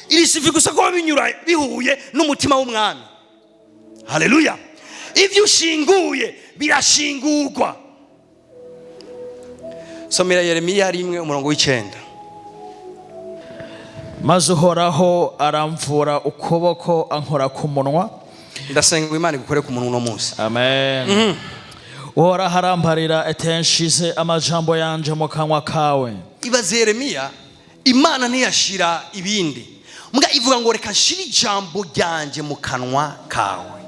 Iri sifi gusa ko binyura bihuye n'umutima w'umwami. Haleluya. Ibyo ushinguye birashingurwa. Somera Yeremiya 1 umurongo w'icenda. Maze Uhoraho aramvura ukuboko ankora ku munwa. Ndasenga Imana igukore ku munwa uno munsi. Amen. Uhoraho arambarira ati nshize amajambo yanje mu kanwa kawe. Ibaze Yeremiya, Imana ntiyashira ibindi, mbwa ivuga ngo reka nshire ijambo ryanje mu kanwa kawe.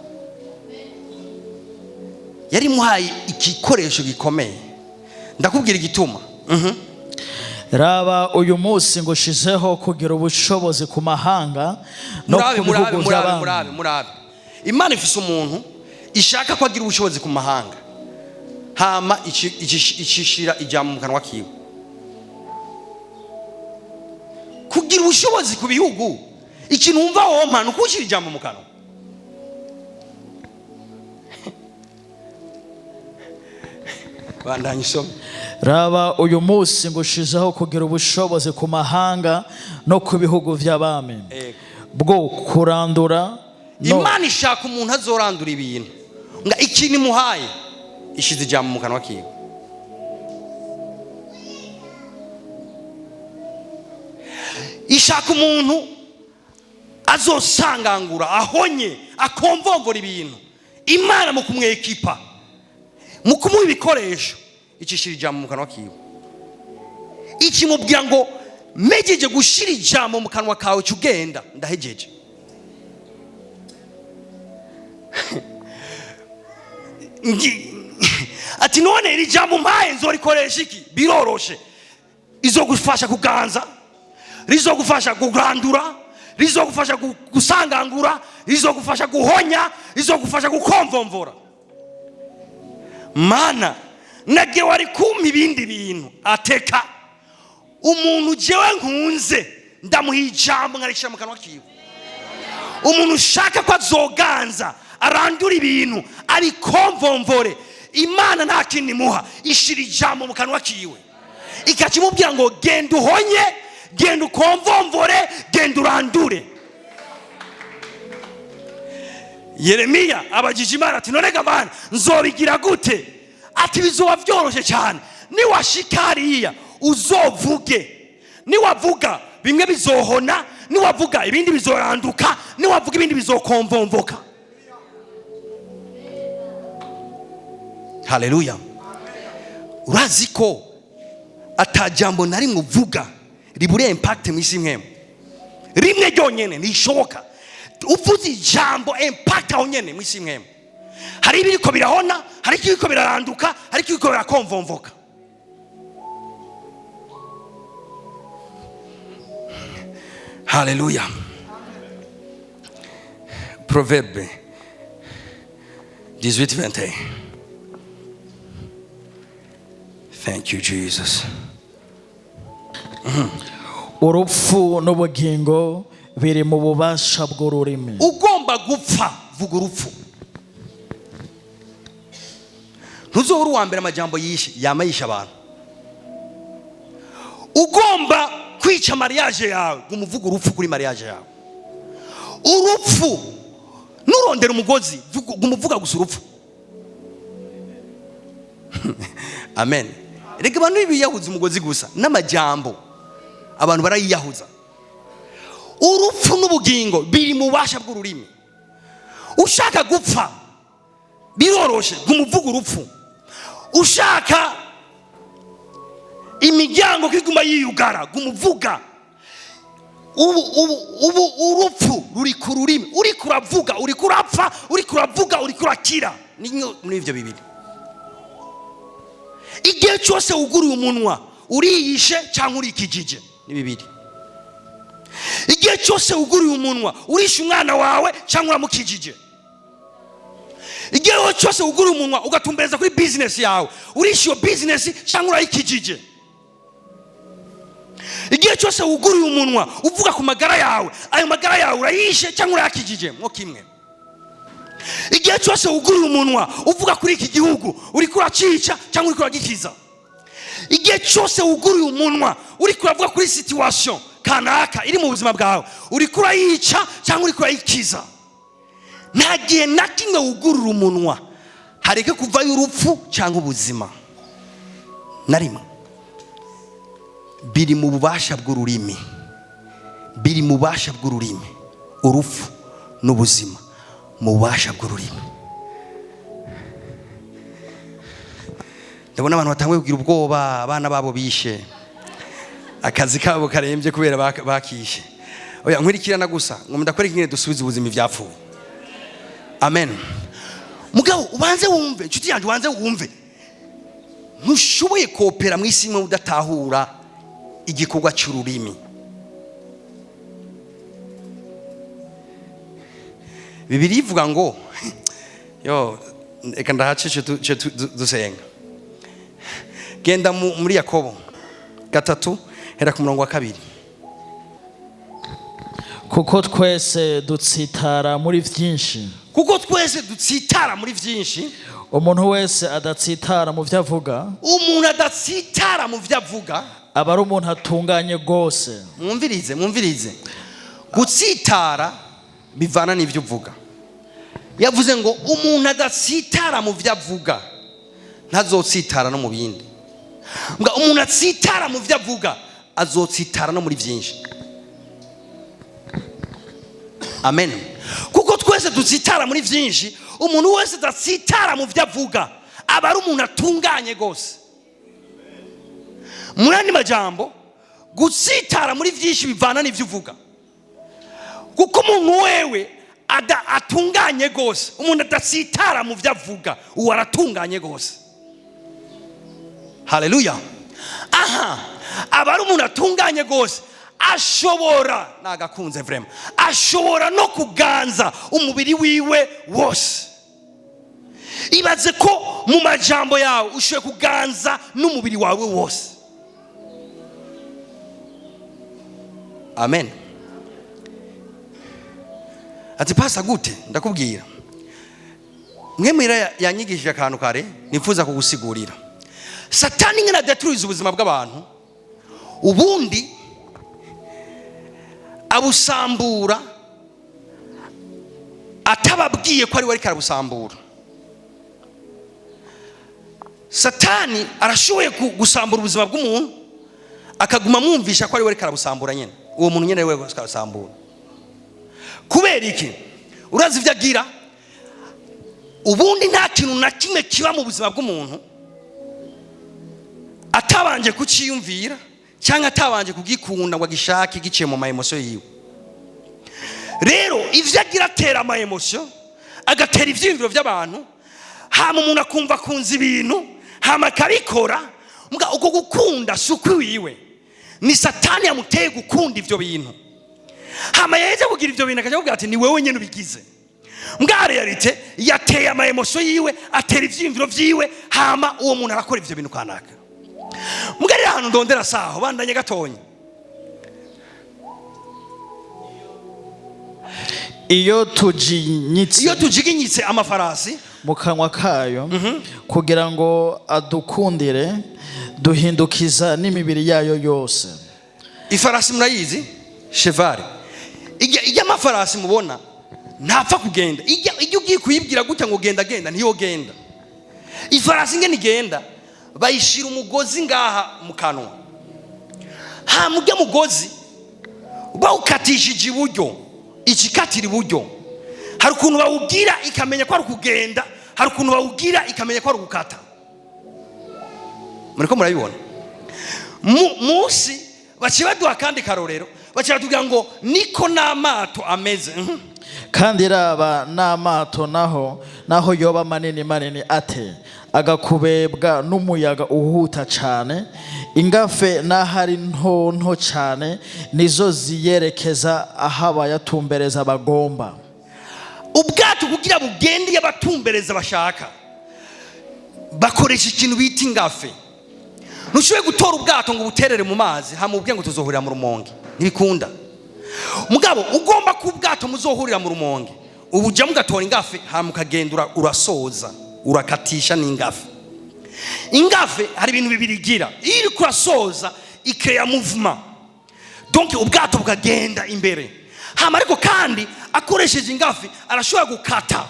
Yari imuhaye igikoresho gikomeye. Ndakubwira igituma. Raba uyu munsi ngushizeho kugira ubushobozi ku mahanga no Murabe, ku murabe, bihugu murabe, by'abami. murabe, murabe. Imana ifise umuntu ishaka ko agira ubushobozi ku mahanga, hama icishira ijambo mu kanwa kiwe. Kugira ubushobozi ku bihugu, ikintu wumva wompa ni ukushira ijambo mu kanwa. Bandanye isome. Raba uyu munsi ngushizeho kugira ubushobozi ku mahanga no ku bihugu by'abami. Bwo kurandura no Imana ishaka umuntu azorandura ibintu. Nga ikintu imuhaye ishize ijambo mu kanwa kiwe. Ishaka umuntu azosangangura, ahonye, akomvomvora ibintu. Imana mu kumwekipa, mu kumuha ibikoresho, icishira ijambo mu kanwa kiwe. Ikimubwira ngo mejeje gushira ijambo mu kanwa kawe cugenda, ndahejeje. Ati none iri jambo mpaye nzorikoresha iki? Biroroshe. Izogufasha kuganza, rizogufasha kurandura, rizogufasha gusangangura, rizogufasha guhonya, rizogufasha gukomvomvora. Mana nagiye wari kumpa ibindi bintu ateka umuntu jewe nkunze ndamuha ijambo nkarishira mu kanwa kiwe. Umuntu ushaka ko azoganza arandura ibintu abikomvomvore, Imana nta kintu imuha, ishira ijambo mu kanwa kiwe ikakimubwira ngo genda uhonye, genda ukomvomvore, genda urandure. Yeremiya abajije Imana ati none ga Mana nzobigira gute? Ati bizoba vyoroshe cyane, niwashika hariya uzovuge, niwavuga bimwe bizohona, niwavuga ibindi bizoranduka, niwavuga ibindi bizokomvomvoka. Haleluya. Urazi ko atajambo na rimwe uvuga ribure impact mu isi mwemwe. Rimwe ryonyene ntishoboka. Uvuze ijambo impact aho nyene mu isi mwemwe. Hari ibiriko birahona, hari ibiriko biraranduka, hari ibiriko birakomvomvoka. Haleluya. Proverbe 18:21. Thank you, Jesus. Urupfu n'ubugingo biri mu bubasha bw'ururimi. Ugomba Ugomba gupfa, vuga urupfu. Ntuzobura uwa mbere amajambo yishe yama yishe abantu. Ugomba kwica mariage yawe, guma uvuga urupfu kuri mariage yawe. Urupfu nurondera umugozi, guma uvuga gusa urupfu. Amen. Reka abantu biyahuza umugozi gusa n'amajambo, abantu barayiyahuza. Urupfu n'ubugingo biri mu bubasha bw'ururimi. Ushaka gupfa biroroshe, guma uvuga urupfu. Ushaka imiryango kwiguma yiyugara, guma uvuga. Ubu urupfu ruri ku rurimi. Uri kuravuga uri kurapfa, uri kuravuga uri kurakira. Ni muri ivyo bibiri. Igihe cyose wuguruye umunwa uriyishe cyangwa urikijije, ni bibiri. Igihe cyose wuguruye umunwa urishe umwana wawe cyangwa uramukijije. Igihe cyose wuguruye umunwa ugatumbereza kuri business yawe, urishe iyo business cyangwa urayikijije. Igihe cyose wuguruye umunwa uvuga ku magara yawe, ayo magara yawe urayishe cyangwa urayakijije, mwo kimwe. Igihe cyose wuguruye umunwa uvuga kuri iki gihugu, uriko uracica cyangwa uriko uragikiza. Igihe cyose wuguruye umunwa uriko uravuga kuri situation kanaka iri mu buzima bwawe, uriko urayica cyangwa uriko urayikiza. Nta gihe na kimwe wugurura umunwa hareke kuvayo urupfu cyangwa ubuzima na rimwe. Biri mu bubasha bw'ururimi, biri mu bubasha bw'ururimi. Urupfu n'ubuzima mu bubasha bw'ururimi. Ndabona abantu batanguye kugira ubwoba, abana babo bishe, akazi kabo karembye kubera bakishe. Oya, nkurikirana gusa ngo ndakwereke ingene dusubize ubuzima ivyapfuye. Amen. Mugabo ubanze wumve, inshuti yanjye, ubanze wumve. Ntushoboye kopera mu isi imwe udatahura igikorwa cy'ururimi. Bibiliya ivuga ngo, yo reka ndahace dusenga. Genda muri Yakobo 3 hera ku murongo wa 2. Kuko twese dutsitara muri vyinshi. Kuko twese dutsitara muri vyinshi. Umuntu wese adatsitara mu vyo avuga, umuntu adatsitara mu vyo avuga, aba ari umuntu atunganye rwose. Mwumvirize, mwumvirize. Gutsitara bivana n'ivyo uvuga. Yavuze ngo umuntu adatsitara mu vyo avuga ntazotsitara no mu bindi. Mbwa umuntu atsitara mu vyo avuga azotsitara no muri vyinshi. Amen. Kuko twese dutsitara muri vyinshi, umuntu wese adatsitara mu vyo avuga aba ari umuntu atunganye gose. Muri andi majambo, gutsitara muri vyinshi bivana n'ivyo uvuga. Kuko umuntu wewe atunganye gose, umuntu adatsitara mu vyo avuga uwo aratunganye gose. Haleluya. Aha aba ari umuntu atunganye gose, ashobora nagakunze vraiment, ashobora no kuganza umubiri wiwe wose. Ibaze ko mu majambo yawe ushoboye kuganza n'umubiri wawe wose. Amen. Ati pasa gute? Ndakubwira. Mwe mwira yanyigishije akantu kare nifuza kugusigurira. Satani ngena adaturiza ubuzima bw'abantu, ubundi abusambura atababwiye ko ari we ariko arabusambura. Satani arashoboye gusambura ubuzima bw'umuntu akaguma amwumvisha ko ari we ariko arabusambura nyene. Uwo muntu nyene ari we ariko arabusambura. Kubera iki? Urazi ivyo agira? Ubundi nta kintu na kimwe kiba mu buzima bw'umuntu atabanje kuciyumvira cyangwa atabanje kugikunda ngo agishake giciye mu ma emotion yiwe. Rero ivyo agira atera ama emotion, agatera ivyiyumviro by'abantu, hama umuntu akumva akunze ibintu, hama akabikora. Mbwa uko gukunda si ukwiwiwe, ni Satani yamuteye gukunda ivyo bintu. Hama yaheze kugira ivyo bintu akaja kuvuga ati ni wewe nyene ubigize. Mbwa realite yateye ama emotion yiwe, atera ivyiyumviro vyiwe, hama uwo muntu arakora ivyo bintu kanaka. Mbwa rero ahantu ndondera saho bandanye gatonya. Iyo tujinyitse Iyo tujiginyitse amafarasi mu kanwa kayo kugira ngo adukundire, duhindukiza n'imibiri yayo yose. Ifarasi murayizi, cheval. Ijya amafarasi mubona ntapfa kugenda. Ijya ugiye kuyibwira gutya ngo genda, genda, ntiyogenda. Ifarasi ingene igenda, bayishira umugozi ngaha mu kanwa. Hama ujya mugozi bawukatishije iburyo, ikikatira iburyo. Hari ukuntu bawugira ikamenya ko ari ukugenda, hari ukuntu bawugira ikamenya ko ari ugukata. Muriko murabibona? Munsi baciye baduha akandi karorero, baciye batubwira ngo niko n'amato ameze. Kandi raba n'amato, naho yoba manini manini ate, agakubebwa n'umuyaga uhuta cane, ingafe n'aho ari nto nto cane nizo ziyerekeza aho abayatumbereza bagomba. Ubwato kugira bugende iyo abatumbereza bashaka, bakoresha ikintu bita ingafe. Ntushoboye gutora ubwato ngo ubuterere mu mazi hama ubwe ngo tuzohurira mu Rumonge, ntibikunda. Mugabo ugomba ko ubwato muzohurira mu Rumonge, ubu ujya mugatora ingafe, hama ukagenda urasoza, urakatisha n'ingafe. Ingafe hari ibintu bibiri igira: iyo iri kurasoza ikeya mouvement, donc ubwato bukagenda imbere. Hama ariko kandi akoresheje ingafe arashobora gukata.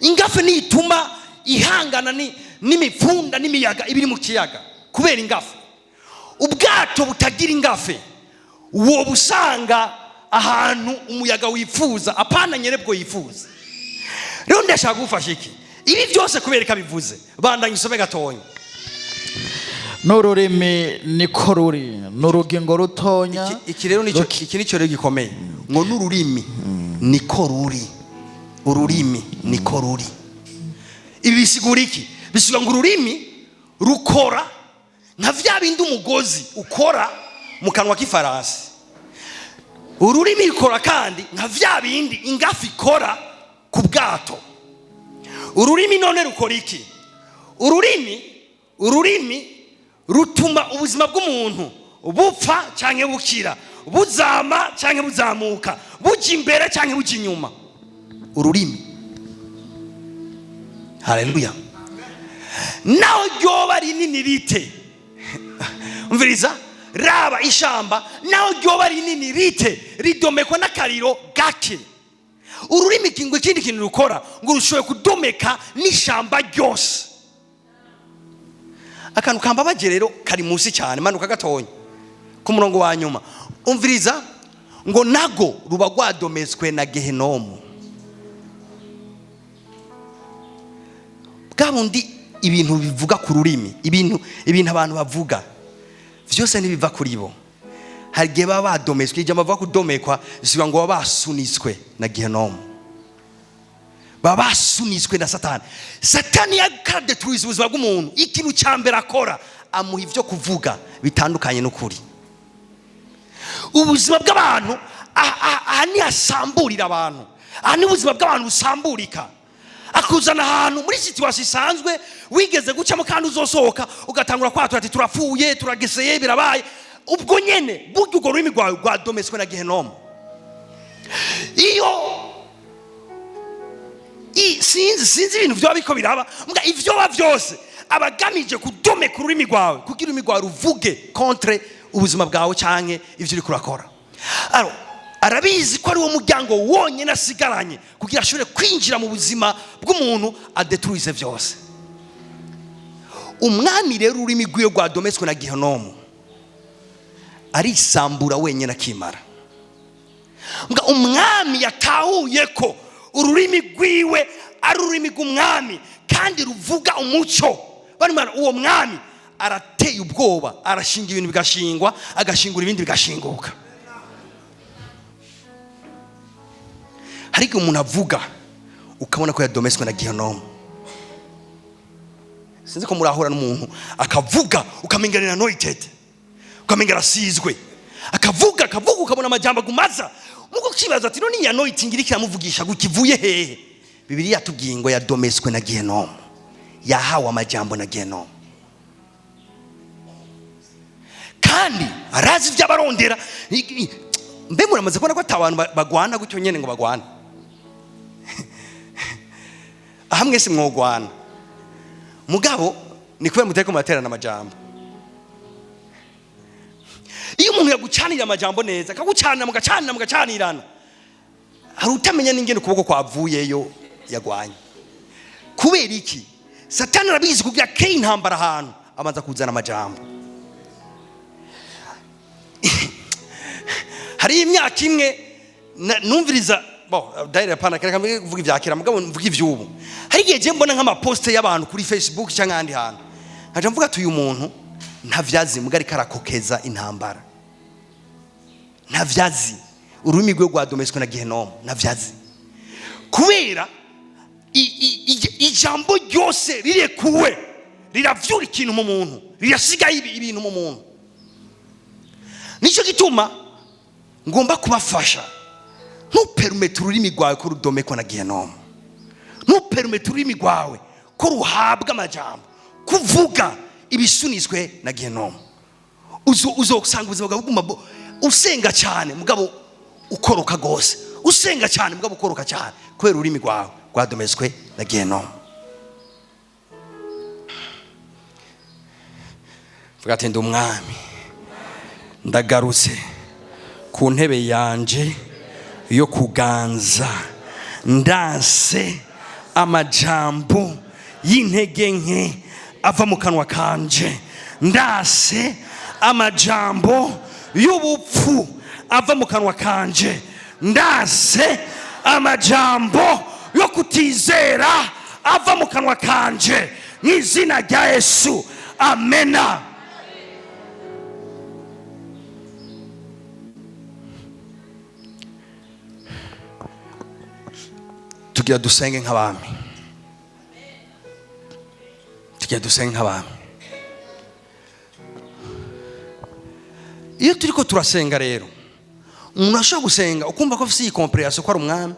Ingafe nituma ihangana n'imipfunda n'imiyaga ibiri mu kiyaga kubera ingafe. Ubwato butagira ingafe woba usanga ahantu umuyaga wifuza, apana nyerebwo yifuza. Rero ndashaka kugufasha iki? Ibi byose kubera ko abivuze, bandanye usome gatonya. N'ururimi niko ruri, ni urugingo rutonya. Iki rero nicyo, iki nicyo rero gikomeye, ngo n'ururimi niko ruri, ururimi niko ruri. Ibi bisigura iki? Bisigura ngo ururimi rukora nka vya bindi umugozi ukora mu kanwa k'ifarasi. Ururimi rukora kandi nka vya bindi ingafi ikora ku bwato. Ururimi none rukora iki? Ururimi rutuma ubuzima bw'umuntu bupfa cyangwa bukira, buzama cyangwa buzamuka, bujya imbere cyangwa bujya inyuma. Ururimi, haleluya! Naho ryoba rinini rite, umviriza, raba ishamba, naho ryoba rinini rite, ridomekwa n'akariro gake. Ururimi ngo ikindi kintu rukora, ngo rushoboye kudomeka n'ishamba ryose. Akantu kambabaje rero kari munsi cyane, manuka gatonya ku murongo wa nyuma. Umviriza, ngo nago ruba rwadometswe na Gehenomu. Bwa bundi ibintu bivuga ku rurimi, ibintu abantu bavuga vyose ntibiva kuri bo. Hari igihe baba badometswe. Ijambo bavuga kudomekwa ziba ngo baba basunitswe na Gehenomu, baba basunitswe na Satani. Satani yakadetruiza ubuzima bw'umuntu. Ikintu cya mbere akora, amuha ibyo kuvuga bitandukanye n'ukuri. Ubuzima bw'abantu aha nihasamburira abantu, aha ni ubuzima bw'abantu busamburika. Akuzana ahantu muri situation isanzwe wigeze gucamo kandi uzosohoka, ugatangura kwatura ati turapfuye, turageseye, birabaye. Ubwo nyene burya urwo rurimi rwawe rwadometswe na Gehenomu. Iyo sinzi ibintu vyoba biriko biraba mbwa, ivyoba vyose abagamije kudomeka ururimi rwawe kugira ururimi rwawe ruvuge contre ubuzima bwawe canke ivyo uriko urakora. Alors, arabizi ko ari wo muryango wonyine asigaranye kugira ashobore kwinjira mu buzima bw'umuntu, adetruize vyose. Umwami rero ururimi rwiwe rwadometswe na Gehenomu arisambura wenyine akimara. Mbwa umwami yatahuye ko ururimi rwiwe ari ururimi rw'umwami kandi ruvuga umuco. Bari mwana, uwo mwami arateye ubwoba, arashinga ibintu bigashingwa, agashingura ibindi bigashinguka. Hari igihe umuntu avuga ukabona ko yadometswe na Gehenomu. Sinzi ko murahura n'umuntu akavuga ukamenga ni anointed, ukamenga arasizwe, akavuga akavuga ukabona amajambo agumaza, muko kibaza ati none iyi anointing iriko iramuvugisha gutya ivuye hehe? Bibiliya yatubwiye ngo yadometswe na Gehenomu, yahawe amajambo na Gehenomu, kandi arazi ibyo abarondera. Mbe muramaze kubona ko ata bantu bagwana gutyo nyene ngo bagwane? Aha mwese mwogwana, mugabo ni kubera mutariko muraterana amajambo. Iyo umuntu yagucanira amajambo neza, akagucanira, mugacanira, mugacanirana, hari utamenya n'ingene ukuboko kwavuyeyo yagwanye. Kubera iki? Satani arabizi, kugira ke intambara ahantu abanza kuzana amajambo. Hari imyaka imwe numviriza, bon, d'ailleurs pana kereka mbe kuvuga ivya kera, mugabo mvuga ivy'ubu. Hari igihe je mbona nk'amaposte y'abantu kuri Facebook cyangwa ahandi hantu, nkaja mvuga ati: "Uyu muntu ntavyazi, muga ariko arakokeza intambara, ntavyazi, ururimi rwe rwadometswe na gehenomu, ntavyazi." Kubera ijambo ryose rirekuwe riravyura ikintu mu muntu, rirasigaye ibintu mu muntu. Nicyo gituma ngomba kubafasha: ntupermette ururimi rwawe ko rudomekwa na gehenomu, ntupermette ururimi rwawe ko ruhabwa amajambo, kuvuga ibisunitswe na gehenomu. Uzosanga ubuzima bwawe buguma usenga cyane mugabo ukoroka rwose, usenga cyane mugabo ukoroka cyane, kubera ururimi rwawe rwadometswe na gehenomu. Vuga ati: "Ndi umwami, ndagarutse ku ntebe yanje yo kuganza, ndanse amajambo y'intege nke ava mu kanwa kanje, ndase amajambo y'ubupfu ava mu kanwa kanje, ndase amajambo yo kutizera ava mu kanwa kanje, mu izina rya Yesu, amena." Tugira dusenge nk'abami, tugira dusenge nk'abami. Iyo turiko turasenga rero, umuntu ashobora gusenga ukumva ko afise iyi compréhension ko ari umwami,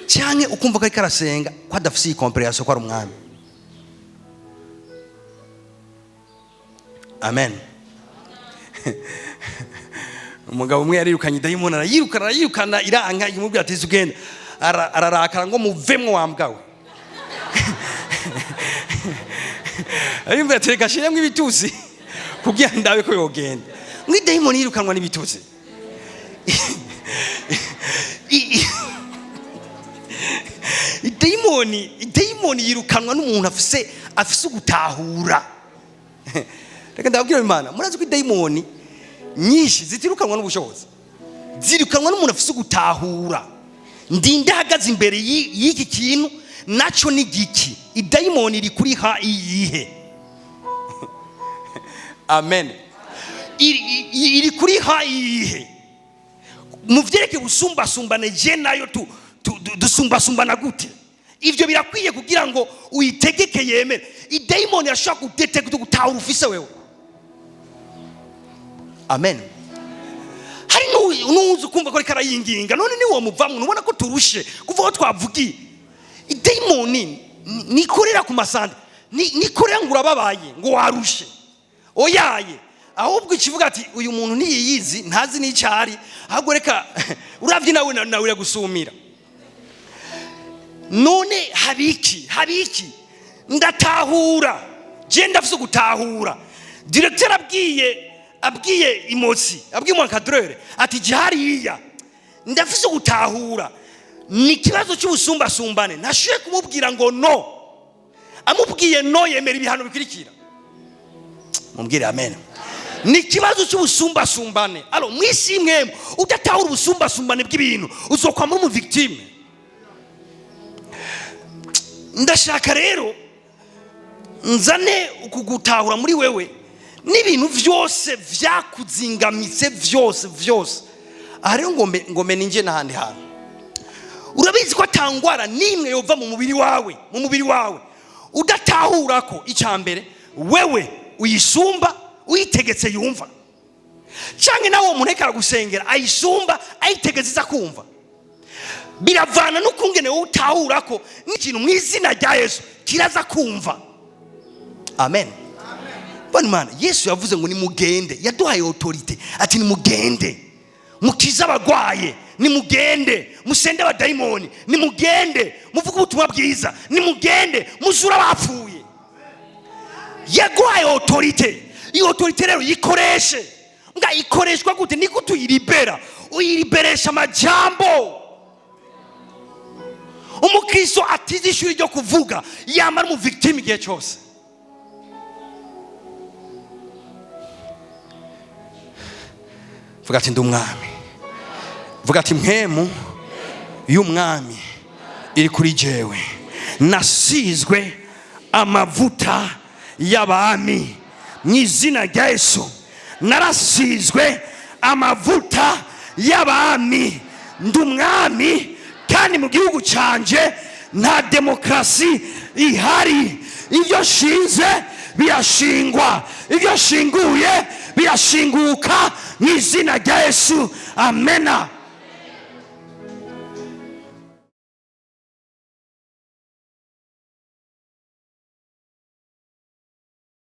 cyangwa ukumva ko ariko arasenga ko adafise iyi compréhension ko ari umwami. Amen. Umugabo umwe yarirukanye idayimoni, arayirukana, arayirukana, iranka. Imubwira ati: "Ugenda." Ararakara ngo: "Muvemwo wa mbwa we!" Ariyumvira ati: "Reka shiremwo ibitusi kugira ndabe ko yogenda." Ngo idayimoni yirukanwa n'ibitusi. Idayimoni yirukanwa n'umuntu afise ugutahura. Reka ndababwira, Imana, murazi ko idayimoni nyinshi zitirukanwa n'ubushobozi, zirukanwa n'umuntu afise ugutahura: ndinde ahagaze imbere y'iki kintu, naco ni giki? Idayimoni iri kuri ha iyihe? Amen. Iri kuri ha iyihe mu vyerekeye ubusumbasumbane? Je nayo dusumbasumbana gute? Ivyo birakwiye kugira ngo uyitegeke yemere. Idayimoni yashobora kudetecta gutahura ufise wewe. Amen. Hari n'uwuzi ukumva ko ariko arayinginga: "None ni muvamwo? Ntubona ko turushe kuva aho twavugiye?" Idayimoni nikorera ku masanda, nikorera ngo urababaye, ngo warushe, oyaye. Ahubwo ikivuga ati: "Uyu muntu ntiyiyizi, ntazi n'icyo ari, ahubwo reka uravye nawe nawe iragusumira. None habiki, habiki?" Ndatahura, je ndafise gutahura. Directeur abwiye imotsi, abwiye umu encadreur ati: "Jya hariya." Ndafise gutahura ni ikibazo cy'ubusumbasumbane. Ntashoboye kumubwira ngo no. Amubwiye no, yemera ibihano bikurikira. Mubwire amen. Ni ikibazo cy'ubusumbasumbane. Alors mwisi imwe udatahura ubusumbasumbane bw'ibintu, uzokwama uri umu victime. Ndashaka rero nzane ukugutahura muri wewe n'ibintu byose vyakuzingamitse, vyose vyose. Aha rero ngombe ninjye n'ahandi hantu. Urabizi ko atangwara n'imwe yova mu mubiri wawe, mu mubiri wawe udatahura ko icya mbere wewe uyisumba, uyitegetse yumva, cyangwa nawe uwo muntu ariko aragusengera ayisumba, ayitegetse iza kumva. Biravana n'ukungene wowe utahura ko n'ikintu mu izina rya Yesu kiraza kumva. Amen. Bwana Imana, Yesu yavuze ngo nimugende, yaduhaye autorité, ati: "Nimugende." Mukize abagwaye, nimugende musende abadayimoni, nimugende muvuge ubutumwa bwiza, nimugende muzure abapfuye. Yaguhaye autorité. Iyo autorité rero yikoreshe. Nga ikoreshwa gute? Ni gute uyiribera? Uyiriberesha amajambo. Umukristo atize ishuri ryo kuvuga yamara umu victime igihe cyose. Vuga ati: "Ndi umwami." Vuga ati: "Mpwemu y'umwami iri kuri jewe, nasizwe amavuta y'abami mu izina rya Yesu. Narasizwe amavuta y'abami, ndi umwami, kandi mu gihugu cyanjye nta demokarasi ihari. Ibyo nshinze birashingwa, ibyo nshinguye birashinguka mu izina rya Yesu." Amena.